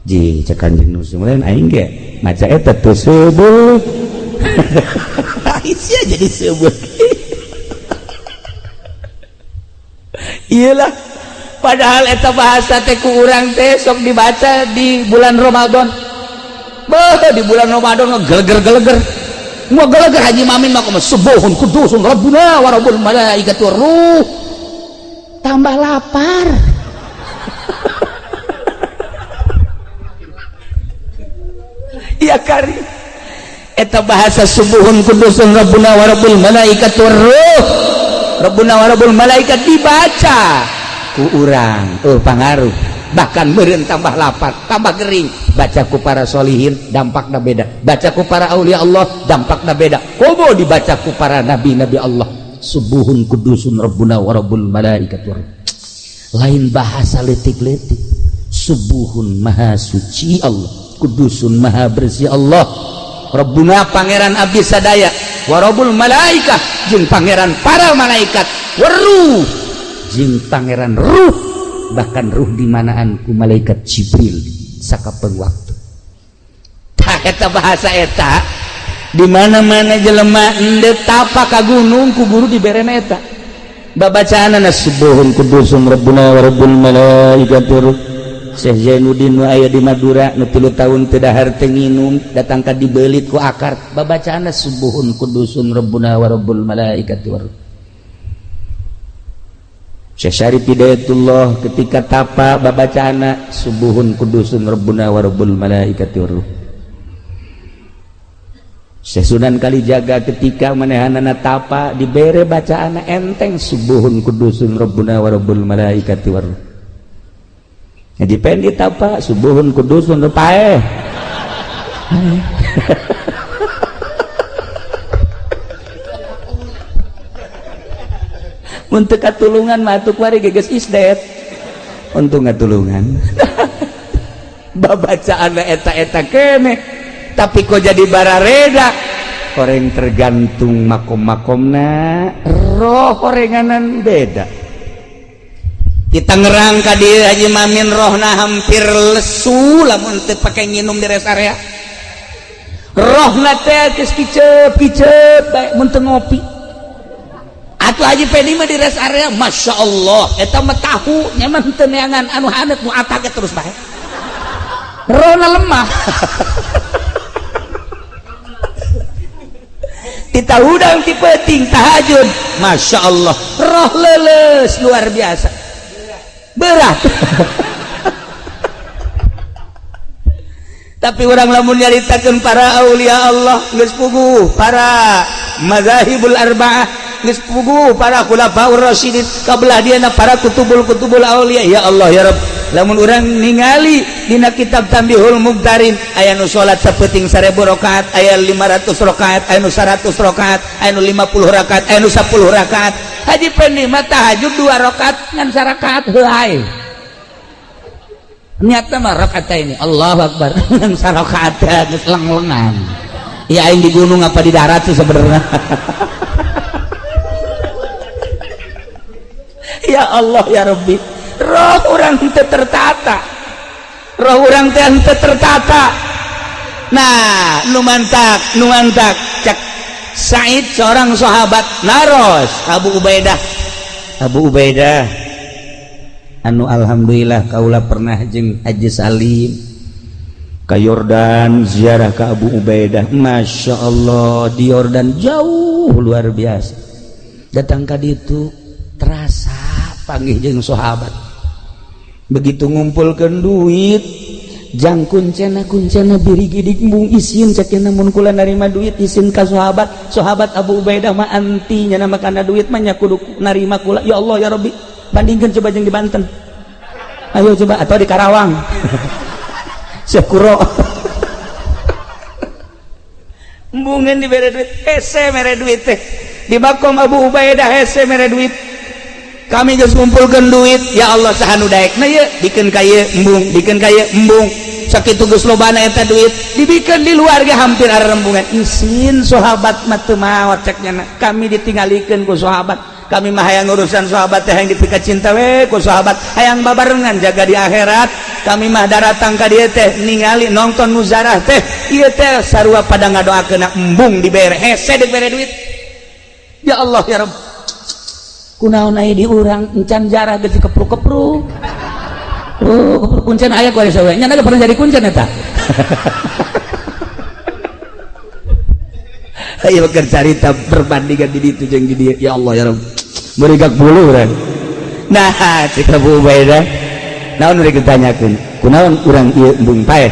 Ji cek kanjeng nu sumulain aing ge maca eta teu subuh. Sia jadi subuh. Iyalah padahal eta bahasa teh ku urang teh sok dibaca di bulan Ramadan. Beuh di bulan Ramadan ngegeleger-geleger. Mau geleger Haji Mamin mah kumaha subuhun kudusun rabbuna wa rabbul malaikati warruh. Tambah lapar. Iya kari. Eta bahasa subuhun kudusun rabbuna wa rabbul malaikati warruh. Rabbuna wa rabbul malaikat dibaca ku urang, oh pangaruh. Bahkan meureun tambah lapar, tambah gering. Baca ku para solihin dampakna beda, baca ku para aulia Allah dampakna beda, komo dibaca ku para nabi-nabi Allah. Subuhun kudusun rabbuna wa rabbul malaikat. Lain bahasa letik-letik. Subuhun maha suci Allah, kudusun maha bersih Allah, rabbuna pangeran abdi sadaya, wa rabbul malaikah jeung pangeran para malaikat, waruh jeung pangeran ruh, bahkan ruh dimanaan ku malaikat Jibril sakapeng waktu. Tah eta bahasa eta di mana-mana jelema endeu tapa ka gunung ku guru diberena eta. Babacaanana subuhun kudusun rabbuna wa rabbul malaikati. Syekh Zainuddin nu aya di Madura nu 3 tahun teu dahar teu nginum datang ka dibeulit ku akar. Babacaanana subuhun kudusun rabbuna wa rabbul malaikati. Syekh Syarif Hidayatullah ketika tapa babacaana subuhun kudusun rabbuna wa rabbul malaikati warruh. Syekh Sunan Kalijaga ketika manehanana tapa dibere bacaana enteng subuhun kudusun rabbuna wa rabbul malaikati warruh. Jadi pendi tapa subuhun kudusun paeh. Mun teu katulungan mah atuh kuari geus isdet. Untung ngatulungan. Babacaanna eta-eta keneh, tapi kok jadi barareda. Koreng tergantung makom-makomna, roh korenganan beda. Kita ngerang ka dieu Haji Mamin rohna hampir lesu lamun teu pake nginum di rest area. Rohna teh geus kicep-kicep bae mun teu ngopi. Atuh Haji Pedi mah di rest area, Masya Allah, eta mah tahu nyaman teu neangan anu haneut nu atake terus bae. Rohna lemah. Kita hudang ti peuting tahajud, Masya Allah, roh leuleus luar biasa. Berat. Tapi orang lamun nyaritakeun para aulia Allah geus puguh, para mazahibul arba'ah geus puguh, para khulafaur rasyidin kabelah dieuna para kutubul-kutubul aulia. Ya Allah ya Rabb, lamun urang ningali dina kitab Tambihul Mubtarin aya nu salat sapeuting 1000 rakaat, aya 500 rakaat, aya nu 100 rakaat, aya nu 50 rakaat, aya nu 10 rakaat. Haji Pendi mah tahajud 2 rakaat ngan sarakaat heuay. Niatna mah rakaat ini Allahu Akbar ngan sarakaat geus leng-lengan. Ya aing di gunung apa di darat sih sebenarnya. Ya Allah ya Rabbi, roh orang teu tertata, roh orang teh teu tertata. Nah, nu mantak cek Said seorang sahabat naros Abu Ubaidah. Abu Ubaidah anu alhamdulillah kaula pernah jeung Haji Salim ka Yordan ziarah ka Abu Ubaidah. Masya Allah, di Yordan jauh luar biasa. Datang ka ditu terasa panggih jeung sahabat. Begitu ngumpulkeun duit jang kuncena biri gidik mung isin cek mun kula narima duit isin ka sahabat. Sahabat Abu Ubaidah mah anti nya makana duit mah nya kudu narima kula. Ya Allah ya Rabbi, bandingkeun coba jeung di Banten, ayo coba, atau di Karawang. Syekuro embungeun dibere duit hese mere duit teh di makom Abu Ubaidah hese mere duit. Kami geus ngumpulkeun duit, ya Allah saha nu daekna ieu bikeun ka ieu embung, bikeun ka ieu embung. Sakitu geus lobana eta duit dibikeun di luar ge hampir arembungan. Isin sahabat mah teu maot cek nya, kami ditinggalikeun ku sahabat. Kami mah hayang urusan sahabat teh hayang dipika cinta we ku sahabat, hayang babarengan jaga di akhirat. Kami mah daratang ka dieu teh ningali nonton muzarah teh ieu teh sarua pada ngadoakeun embung dibere hese dibere duit. Ya Allah ya Rabb, kunaon aya di urang encan jarah geus kepruk-kepruk. Oh, kepruk kuncen aya ku aya nya pernah jadi kuncen eta. Ayo keur carita perbandingan di ditu jeung di dieu. Ya Allah ya Rabb, merigak bulu urang. Nah, cek Abu Ubaidah, naon rek ditanyakeun? Kunaon urang ieu embung paeh?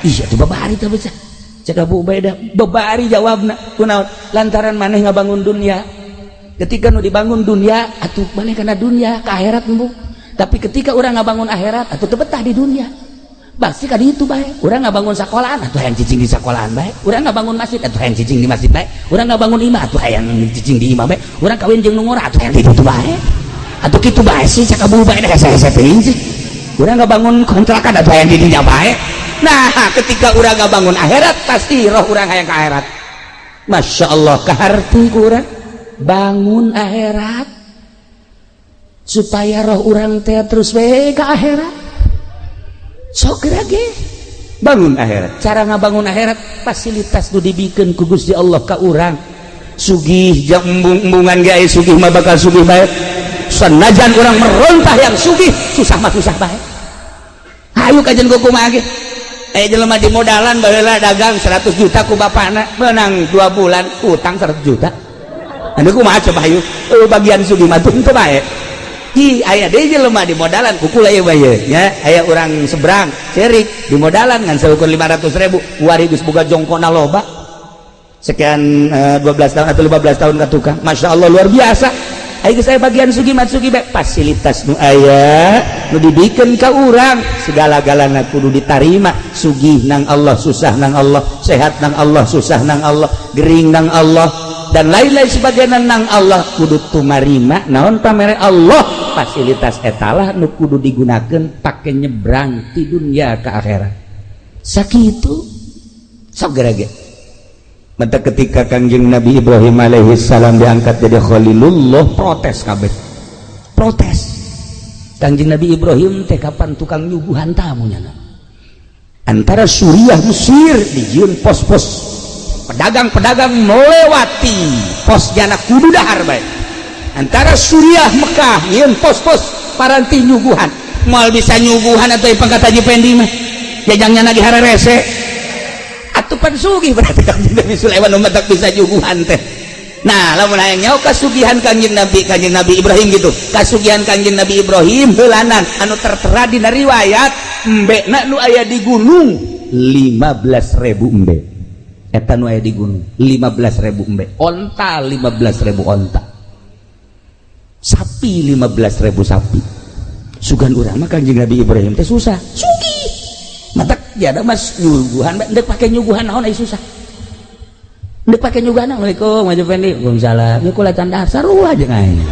Ih, atuh babari teh bocah. Cek Abu Ubaidah, babari jawabna. Kunaon? Lantaran maneh ngabangun dunia. Ketika nu dibangun dunia, atuh maneh kana dunia, ka akhirat embung. Tapi ketika urang ngabangun akhirat, atuh teu betah di dunia. Pasti ka ditu bae. Urang ngabangun sekolahan, atuh hayang cicing di sekolahan bae. Urang ngabangun masjid, atuh hayang cicing di masjid bae. Urang ngabangun imah, atuh hayang cicing di imah bae. Urang kawin jeung nu ngora, atuh hayang di ditu bae. Atuh kitu bae sih cek Abu Ubaidah hese-hese teuing sih. Urang ngabangun kontrakan, atuh hayang di dinya bae. Nah, ketika urang ngabangun akhirat, pasti roh urang hayang ka akhirat. Masya Allah, kaharti ku urang bangun akhirat supaya roh urang teh terus we ka akhirat. Sok ge bangun akhirat. Cara ngabangun akhirat fasilitas nu dibikeun ku Gusti Allah ka urang. Sugih jeung embung-embungan ge aya sugih mah bakal sugih bae. Sanajan urang merontah yang sugih, susah mah susah bae. Hayu kajen kumaha ge? Aya jelema di modalan baheula dagang 100 juta ku bapana, menang 2 bulan utang 100 juta. Anu kumaha coba hayu? Bagian sugih mah teu bae. Ih, aya deui jelema di modalan kukula ieu bae nya, aya urang seberang cerik di modalan ngan saukur 500.000, wari geus boga jongkona loba. Sekian 12 tahun atau 15 tahun ka tukang. Masya Allah luar biasa. Ayo saya bagian sugih mah sugih bae, fasilitas nu aya nu dibikeun ka urang segala-galana kudu ditarima. Sugih nang Allah, susah nang Allah, sehat nang Allah, susah nang Allah, gering nang Allah, dan lain-lain sebagainya nang Allah, kudu tumarima naon pamere Allah. Fasilitas etalah nu kudu digunakeun pake nyebrang ti dunia ke akhirat. Sakitu sok gerege. Mata ketika Kangjeng Nabi Ibrahim alaihi salam diangkat jadi Khalilullah, protes kabeh. Protes. Kangjeng Nabi Ibrahim teh kapan tukang nyuguhan tamu nya. Antara Suriah Mesir dijieun pos-pos pedagang-pedagang melewati pos jana kudu dahar bae. Antara Suriah Mekah nyieun pos-pos paranti nyuguhan. Moal bisa nyuguhan atau pangkat Haji Pendi mah. Jajangnya lagi hararese. Atuh pan sugih berarti Kangjeng Nabi Sulaiman nu matak bisa nyuguhan teh. Nah, lamun hayang nyaho kasugihan Kangjeng Nabi Ibrahim gitu. Kasugihan Kangjeng Nabi Ibrahim heulanan anu tertera dina riwayat embekna nu aya di gunung 15.000 embe. Eta nu aya di gunung 15.000 embe. Onta 15.000 onta. Sapi 15.000 sapi. Sugan urang mah Kangjeng Nabi Ibrahim teh susah. Sugih. Matak jada mas nyuguhan ndek pake nyuguhan naon ai susah. Ndek pake nyuguhan Assalamualaikum Haji Fendi. Waalaikumsalam. Ieu kula can dahar sarua jeung aing.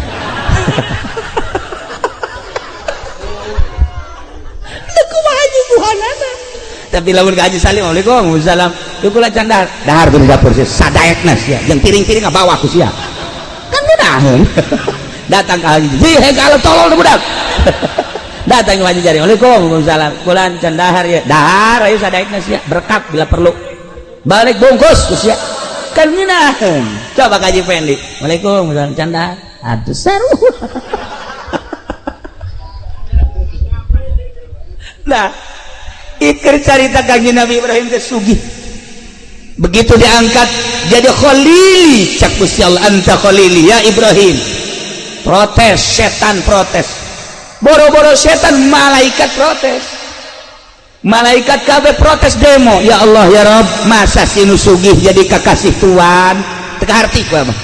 Ndek kumaha nyuguhanana? Tapi lamun ka Haji Salim Waalaikumsalam. Ieu kula can dahar. Dahar di dapur sia sadaekna sia jeung piring-piring ngabawa ku sia. Kan ngeunaheun. Datang ka Haji. Hei kalau tolol budak. Datang ke Haji Jari. Waalaikumsalam. Kula can dahar ya. Dahar ayo sadaekna sia berkat bila perlu. Balik bungkus ku sia. Kan ngeunaheun. Coba ka Haji Fendi. Waalaikumsalam can dahar. Atuh seru. Nah, iker carita Kangjeng Nabi Ibrahim teh sugih. Begitu diangkat jadi khalili, cak Gusti Allah anta khalili ya Ibrahim. Protes, setan protes. Boro-boro setan, malaikat protes. Malaikat kabeh protes demo. Ya Allah ya Rabb, masa si nu sugih jadi kakasih tuan? Teu kaharti ku mah.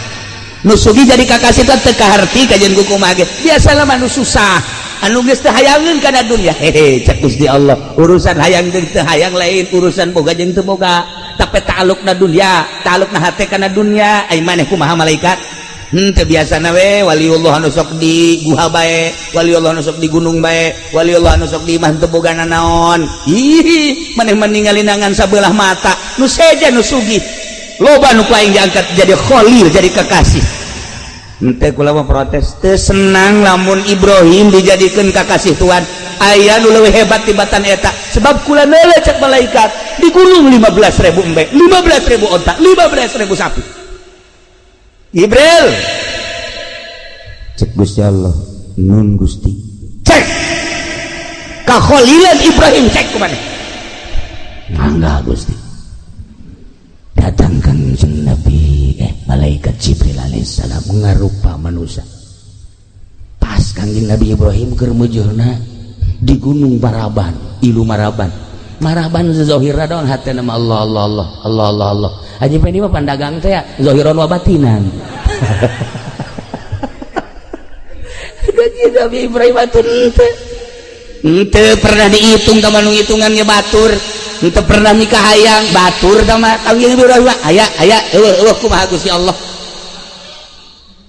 Nu sugih jadi kakasih tuan teu kaharti kajian ku kumaha ge. Biasalah mah nu susah, anu geus teu hayangeun kana dunya. Hehe, cak Gusti Allah, urusan hayang jeung teu hayang lain, urusan boga jeung teu boga. Tapi ta'alluqna dunya, ta'alluqna hate kana dunya. Ai maneh kumaha malaikat? Teu biasana we waliullah anu sok di guha bae, waliullah anu sok di gunung bae, waliullah anu sok di imah teu boga nanaon. Ih, maneh mah ningali sabelah mata, nu seja nu sugih. Loba nu ku aing diangkat jadi khalil, jadi kekasih. Henteu kula mah protes teu senang lamun Ibrahim dijadikeun kakasih Tuhan. Aya nu leuwih hebat tibatan eta sebab kula neuleuh cek malaikat di gunung 15.000 embe, 15.000 onta, 15.000 sapi. Jibril cek Gusti Allah, nun Gusti. Cek kakholilan Ibrahim cek kumaha? Mangga Gusti. Datang Kangjeng Nabi malaikat Jibril alaihissalam ngarupa manusia. Pas Kangjeng Nabi Ibrahim keur meujeurna di Gunung Baraban, ilu Maraban. Maraban zahirna doang hatena mah Allah Allah Allah Allah Allah Allah. Haji Pendi mah pandagang teh zahiran wa batinan. Kangjeng Nabi Ibrahim atuh henteu pernah dihitung ka manu hitungannya batur. Henteu pernah nikah hayang batur tama Kangjeng Ibrahim aya aya eueuh eueuh kumaha Gusti Allah.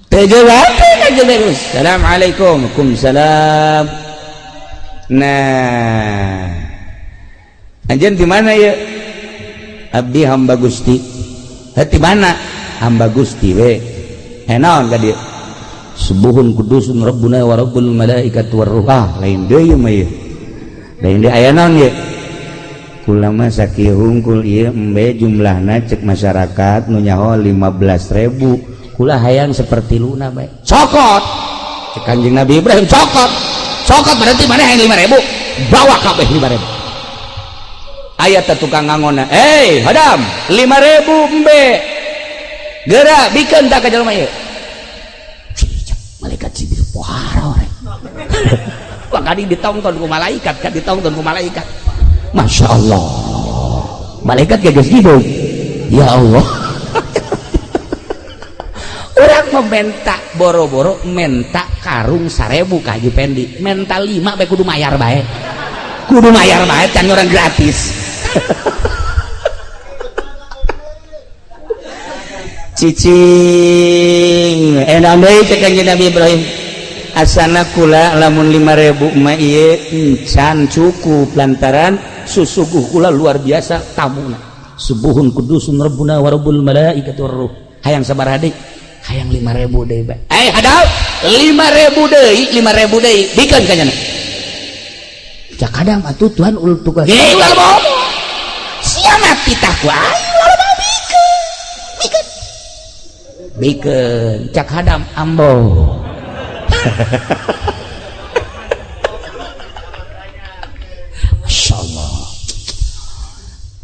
Teu jawab Kangjeng Nabi. Assalamualaikum. Waalaikumsalam. Nah, anjeun di mana ya? Abdi hamba Gusti. Heh di mana? Hamba Gusti we. Eh naon ka dieu? Subuhun kudusun rabbuna wa rabbul malaikati war ruh. Ah, lain deui mah ieu. Lain deui aya naon ieu? Kula mah sakieu hungkul ieu embe jumlahna cek masyarakat nu nyaho 15.000. Kula hayang seperti luna bae. Cokot. Cek Kanjeng Nabi Ibrahim cokot. Cokot berarti mana yang 5.000? Bawa kabeh 5.000. Aya teh tukang ngangonna. Eh, hadam 5.000 embe. Geura bikeun tah ka jelema ieu. Malaikat Jibril pohara oreng. Wah kadi ditongton ku malaikat, kan ditongton ku malaikat. Masya Allah. Malaikat geus gitu. Ya Allah. Orang meminta boro-boro menta karung 1.000 ka Haji Pendi. Menta 5 bae kudu mayar bae. Kudu mayar bae can orang gratis. Cicing enak deui cek Kanjeng Nabi Ibrahim. Asana kula lamun 5.000 mah ieu encan cukup lantaran susuguh kula luar biasa tamuna. Subuhun kudusun rabbuna wa rabbul malaikati war ruh. Hayang sabaraha deui? Hayang 5.000 deui bae. Eh hadap 5.000 deui, 5.000 deui bikeun ka nyana. Cak kadang atuh Tuhan ul tukang. Hei ulah bohong. Sia mati tah ku aing ulah bohong bikeun. Bikeun. Bikeun cak hadam ambo. Masya Allah.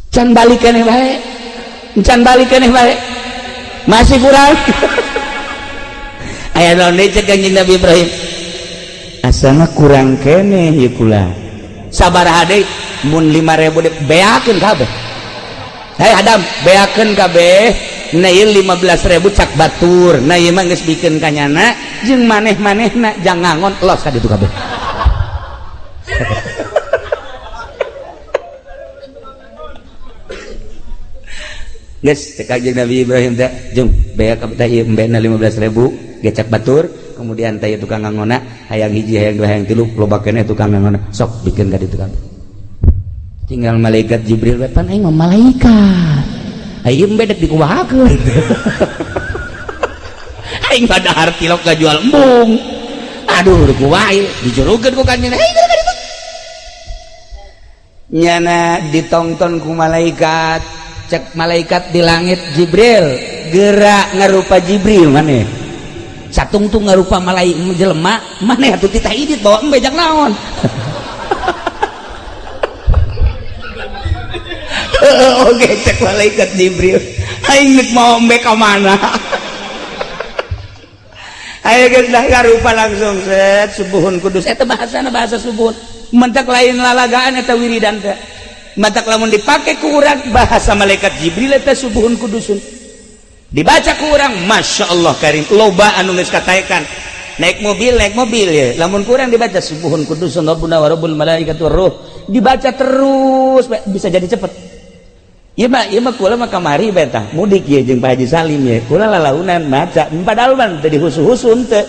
Can balik keneh bae. Can balik keneh bae. Masih kurang. Aya naon deui cek Kanjeng Nabi Ibrahim? Asana kurang keneh ieu kula. Sabaraha deui? Mun 5.000 deui beakeun kabeh. Hei Adam, beakeun kabeh. Nah ieu 15.000 cak batur. Nah ieu mah geus bikeun ka nyana jeung maneh-manehna jang ngangon los ka ditu kabeh. Geus cek Kanjeng Nabi Ibrahim teh jeung beak kabeh teh ieu embena 15.000 gecak batur, kemudian teh tukang ngangona hayang hiji hayang dua hayang tilu loba keneh tukang ngangona sok bikeun ka ditu kabeh. Tinggal malaikat Jibril we pan aing mah malaikat. Aing bedek dikumahakeun. Aing mah dahar tilok ngajual embung. Aduh kumaha ieu dijurukeun ku kanjeng. Hei ka ditu. Nyana ditongton ku malaikat, cek malaikat di langit Jibril, gerak ngarupa Jibril maneh. Satungtung ngarupa malaikat jelema, maneh atuh titah idit bawa embe jang naon. Oke cek malaikat Jibril, aing geus mau embe ka mana? Ayo geus dah ngarupa langsung set subuhun kudus. Eta bahasana bahasa subuhun. Mentak lain lalagaan eta wiridan teh. Matak lamun dipake ku urang bahasa malaikat Jibril eta subuhun kudusun. Dibaca ku urang Masya Allah karim loba anu geus kataekan. Naik mobil ya. Lamun ku urang dibaca subuhun kudusun rabbuna wa rabbul malaikati war ruh. Dibaca terus bisa jadi cepet. Ieu mah kula mah kamari bae tah mudik ye jeung Pak Haji Salim ye. Kula lalaunan maca padahal mah teu dihusu-husu henteu.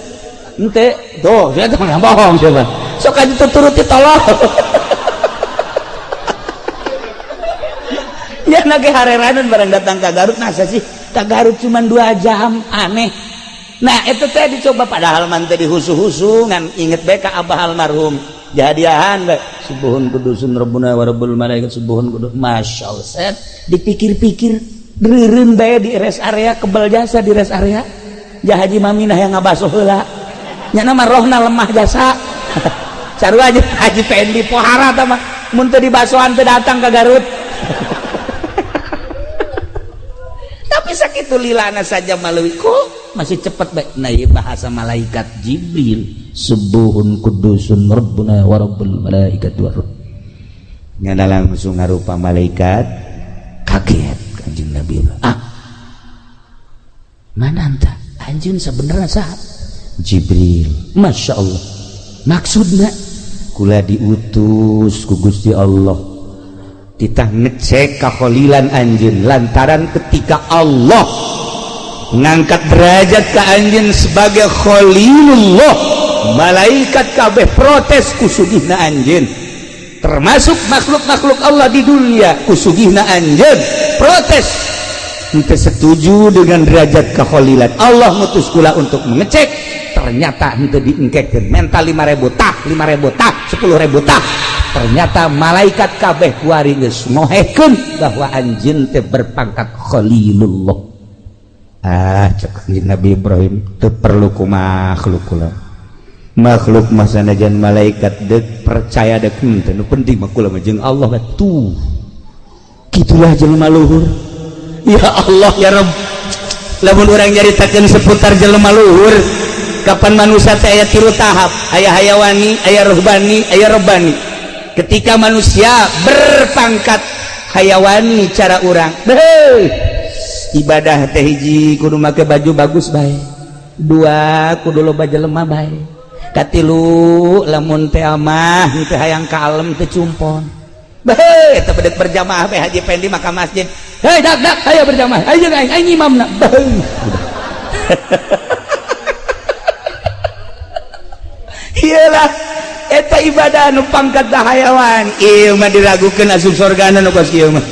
Henteu. Tuh, sia teh bohong coba. Sok aja tuturuti tolong. Ya nage hareranan barang datang ke Garut, masa sih ke Garut cuma 2 jam, aneh. Nah, itu teh dicoba, padahal man teh dihusu-husu ngan inget bae ka abah almarhum. Jadiahan bae subuhun kudusun rabbuna wa rabbul malaikat subuhun kudus. Masya Allah, set dipikir-pikir reureun bae di rest area, kebal jasa di rest area. Ja Haji Maminah yang ngabaso heula. Nya mah rohna lemah jasa. Sarua aja Haji Pendi pohara tah mah, mun teu dibasoan teu datang ke Garut. Tapi sakitu lilana saja maleuwi kok masih cepet bae. Nah, ieu bahasa malaikat Jibril, subuhun kudusun rabbuna wa rabbul malaikat war ruh. Nyana langsung ngarupa malaikat, kaget Kanjeng Nabi. Ah, mana anta? Anjeun sebenarnya saha? Jibril. Masya Allah. Maksudna kula diutus ku Gusti Allah titah ngecek kakholilan anjeun, lantaran ketika Allah ngangkat derajat ke anjeun sebagai khalilullah, malaikat kabeh protes kusugihna anjeun, termasuk makhluk-makhluk Allah di dunia kusugihna anjeun protes, henteu setuju dengan derajat kekholilan. Allah ngutus kula untuk mengecek, ternyata henteu diengkekeun, mental 5000 tah, 5000 tah, 10.000 tah. Ternyata malaikat kabeh kuari geus ngohekeun bahwa anjeun teh berpangkat khalilullah. Ah, cek Nabi Ibrahim, teu perlu ku makhluk kula. Makhluk mah sanajan malaikat deuk percaya deuk henteu, nu penting mah kula mah jeung Allah tuh. Kitulah jelema luhur. Ya Allah ya Rabb, lamun urang nyaritakeun seputar jelema luhur, kapan manusia teh aya tilu tahap, aya hayawani, aya ruhbani, aya robbani. Ketika manusia berpangkat hayawani, cara urang beuh, ibadah teh hiji kudu make baju bagus bae, dua kudu loba jelema bae, katilu lamun teh mah teu hayang kalem teu cumpon. Beuh, eta bedek berjamaah bae Haji Pendi maka masjid. Hei dak dak, ayo berjamaah, ayo aing aing imamna. Beuh. Iyalah eta ibadah nu pangkat hayawan, ieu mah diragukeun asup sorgana nu kos kieu mah.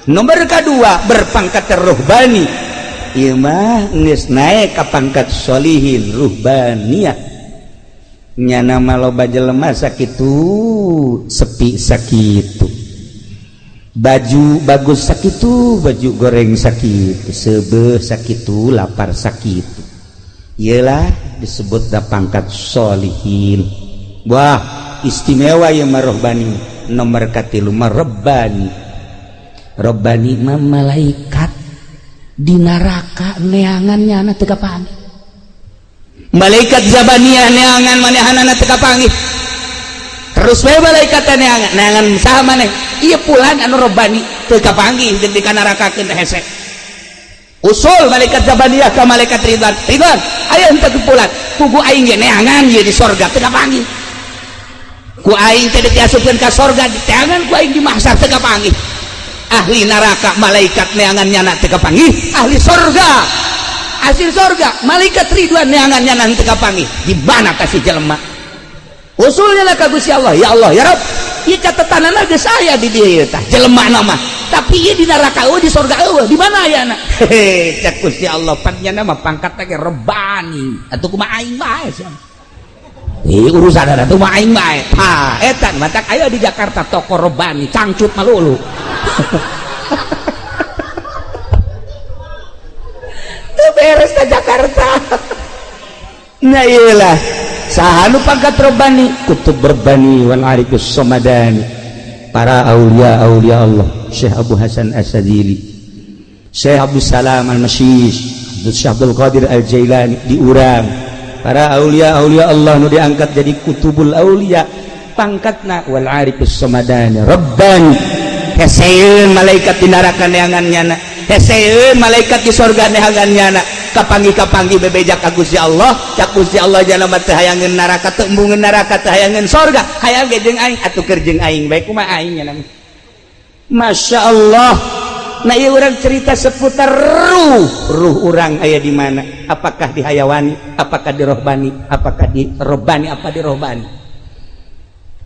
Nomor kedua berpangkat ruhbani, ieu mah geus naik ka pangkat sholihin ruhbaniyah. Nyana mah loba jelema sakitu sepi sakitu, baju bagus sakitu, baju goreng sakitu, seubeuh sakitu, lapar sakitu. Iyalah disebut da pangkat sholihin. Wah, istimewa ya marohbani. Nomor katilu mah robbani. Robbani mah malaikat di neraka neangan nyana teu kapanggih. Malaikat zabaniyah neangan manehanana teu kapanggih. Terus we malaikat neangan, neangan saha maneh? Ieu pulan anu robbani teu kapanggih jeung di kanarakakeun hese. Usul malaikat zabaniyah ka malaikat Ridwan. Ridwan, ayo henteu pulan. Pugu aing ge neangan ieu di sorga teu kapanggih. Ku aing teh diasupkeun ka sorga, diteangan ku aing di mahsyar teu kapanggih. Ahli neraka malaikat neangan nyana teu kapanggih, ahli sorga hasil sorga malaikat Ridwan neangan nyana teu kapanggih. Di mana kasih jelema? Usulnya lah ka Gusti Allah, ya Allah ya Rabb, ieu catetanana geus aya di dieu tah jelema mah, tapi ieu di neraka eueuh, di sorga eueuh, di mana ayana? Hehe, cek Gusti Allah, pan nyana mah pangkat teh rebani, atuh kumaha aing bae sia. Urusan ada tuh mah aing bae. Ha, eta matak ayo di Jakarta toko robani cangcut malulu. Teu beres ka Jakarta. Nah iyalah, saha nu pangkat robani? Kutub Rabbani wal Arifus Somadani. Para aulia aulia Allah, Syekh Abu Hasan As-Sadili, Syekh Abdul Salam Al-Masyish, Syekh Abdul Qadir Al-Jailani diurang. Para aulia aulia Allah nu diangkat jadi kutubul aulia, pangkatna wal arifus somadani rabbani. Heseun malaikat di neraka neangan nyana, heseun malaikat di sorga neangan nyana. Kapanggih-kapanggih bebeja ka Gusti Allah, ka Gusti Allah jana mah teu hayangeun neraka, teu embungeun neraka, teu hayangeun sorga, hayang ge jeung aing atuh keur jeung aing bae kumaha aing nya. Masya Allah. Nah, ieu urang cerita seputar ruh. Ruh urang aya di mana? Apakah di hayawani, apakah di rohbani, apakah di robbani, apa di rohbani?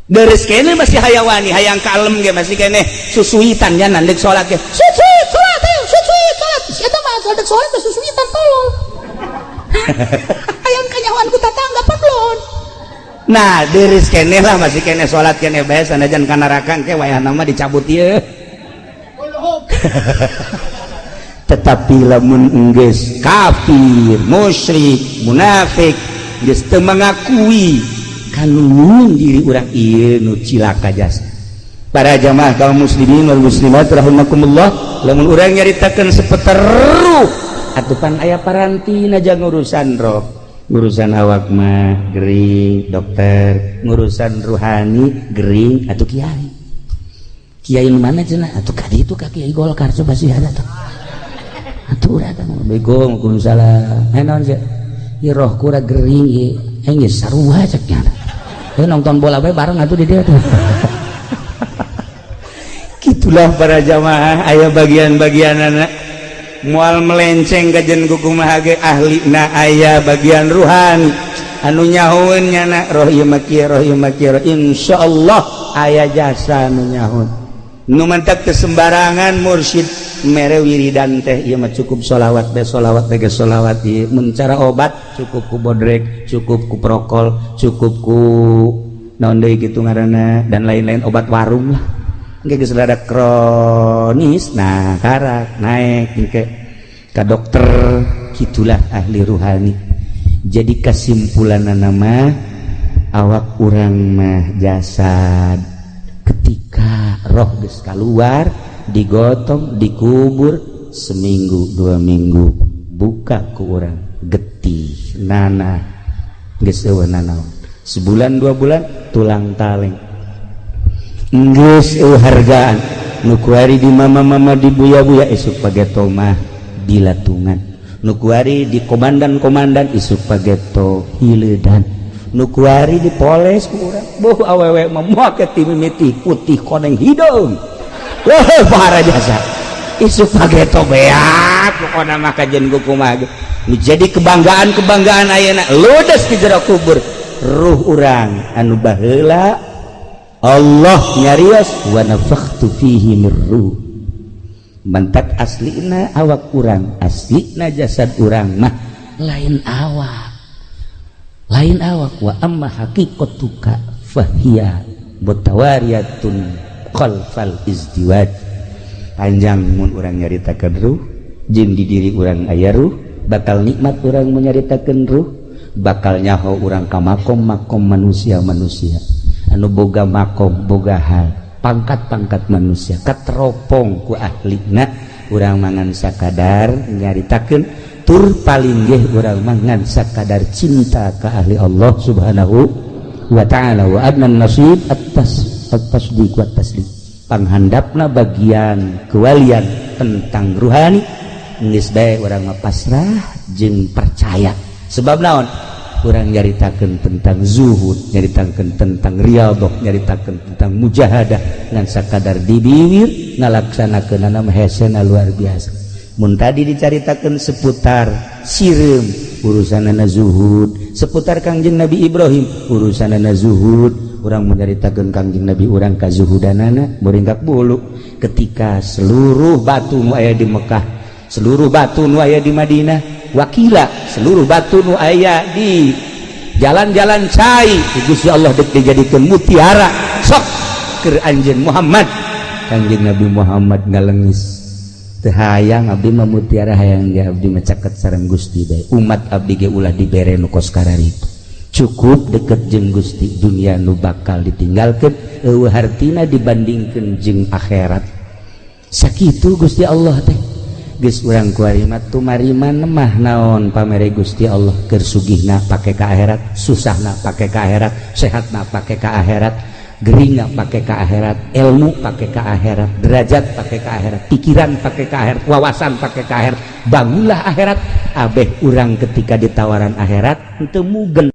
Deres kene masih hayawani, hayang kalem ge masih kene susuitan nya nandek salat ge. Susuit salat, ayo susuit salat. Eta mah dek salat teh susuitan tolong. Hayang kanyahoan ku tatangga paklon. Nah, deris keneh lah, masih keneh salat keneh bae sanajan ka neraka ke wayahna mah dicabut ieu. Tetapi lamun enggeus kafir, musyrik, munafik, geus teu mengakui kanu diri urang ieu nu cilaka jasa. Para jamaah kaum muslimin wal muslimat rahimakumullah, lamun urang nyaritakeun seputar ruh atuh pan aya parantina jang urusan roh. Urusan awak mah gering dokter, ngurusan ruhani gering atuh kiai. Kiai mana cenah? Atuh ka ditu ka Kiai Golkar, coba sih ada tuh. Atuh urang teh bego kudu salah. Eh, naon sih? Ieu roh kura gering ieu. Eh, geus sarua cek nya. Heuh, nonton bola bae bareng atuh di dieu tuh. Gitulah para jamaah, aya bagian-bagian anak mual melenceng kajen kukumaha ge ahli na aya bagian ruhani anu nyahoeun nyana roh ieu mah kieu, roh ieu mah kieu. Insyaallah aya jasa nu nyahoeun nu mantak teu sembarangan mursyid mere wiridan teh. Ieu mah cukup sholawat be, sholawat be, sholawat ieu. Mun cara obat cukup ku bodrek, cukup ku prokol, cukup ku naon deui kitu ngaranna, dan lain-lain obat warung lah. Engke geus rada kronis, nah karak naik engke ka dokter. Gitulah ahli ruhani. Jadi kesimpulan nama awak urang mah jasad, ketika roh geus keluar, digotong, dikubur, seminggu 2 minggu buka ku urang getih nana geus eueuh nanaon. Sebulan 2 bulan tulang taleng geus eueuh hargaan. Nu kuari di mama-mama, di buya-buya, isuk pageto mah dilatungan. Nu kuari di komandan-komandan, isuk pageto hileudan. Nu kuari dipoles ku urang, boh awewe mah make ti mimiti putih koneng hidung. Wah, para jasa isuk pageto beak. Pokona mah kajen kumaha nu jadi kebanggaan-kebanggaan ayeuna ludes di jero kubur. Ruh urang anu baheula Allah nyarios wa nafakhtu fihi mir ruh, mantak aslina awak urang, aslina jasad urang mah lain awak, lain awak. Wa amma haqiqatuka fahiya mutawariyatun khalfal izdiwaj. Panjang mun urang nyaritakeun ruh jeung di diri urang aya ruh. Bakal nikmat urang menyaritakeun ruh, bakal nyaho urang ka makom-makom manusia-manusia anu boga makom, boga hal, pangkat-pangkat manusia kateropong ku ahlina. Urang mangan sakadar nyaritakeun, tur paling geh urang mangan sakadar cinta ka ahli Allah Subhanahu wa ta'ala. Wa adnan nasib atas at-tasdiq wa taslim. Panghandapna bagian kewalian tentang ruhani geus bae urang mah pasrah jeung percaya. Sebab naon? Urang nyaritakeun tentang zuhud, nyaritakeun tentang riyadhah, nyaritakeun tentang mujahadah ngan sakadar di bibir, ngalaksanakeunana mah hesena luar biasa. Mun tadi dicaritakeun seputar sireum, urusanana zuhud, seputar Kangjeng Nabi Ibrahim, urusanana zuhud. Urang menyaritakeun Kangjeng Nabi urang kazuhudanana muringkak bulu. Ketika seluruh batu nu aya di Mekah, seluruh batu nu aya di Madinah, wakila seluruh batu nu aya di jalan-jalan cai, Gusti Allah dek dijadikeun mutiara sok keur anjeun Muhammad, Kangjeng Nabi Muhammad ngalengis, "Teu hayang abdi mah mutiara, hayang ge abdi mah caket sareng Gusti bae. Umat abdi ge ulah dibere nu kos kararitu, cukup deket jeung Gusti. Dunia nu bakal ditinggalkeun eueuh hartina dibandingkeun jeung akhirat." Sakitu Gusti Allah teh. Geus urang kuari mah tumarima mah naon pamere Gusti Allah. Keur sugihna pake ka akhirat, susahna pake ka akhirat, sehatna pake ka akhirat, geringna pake ka akhirat, ilmu pake ka akhirat, derajat pake ka akhirat, pikiran pake ka akhirat, wawasan pake ka akhirat. Bangunlah akhirat. Abeh urang ketika ditawaran akhirat teu mugen.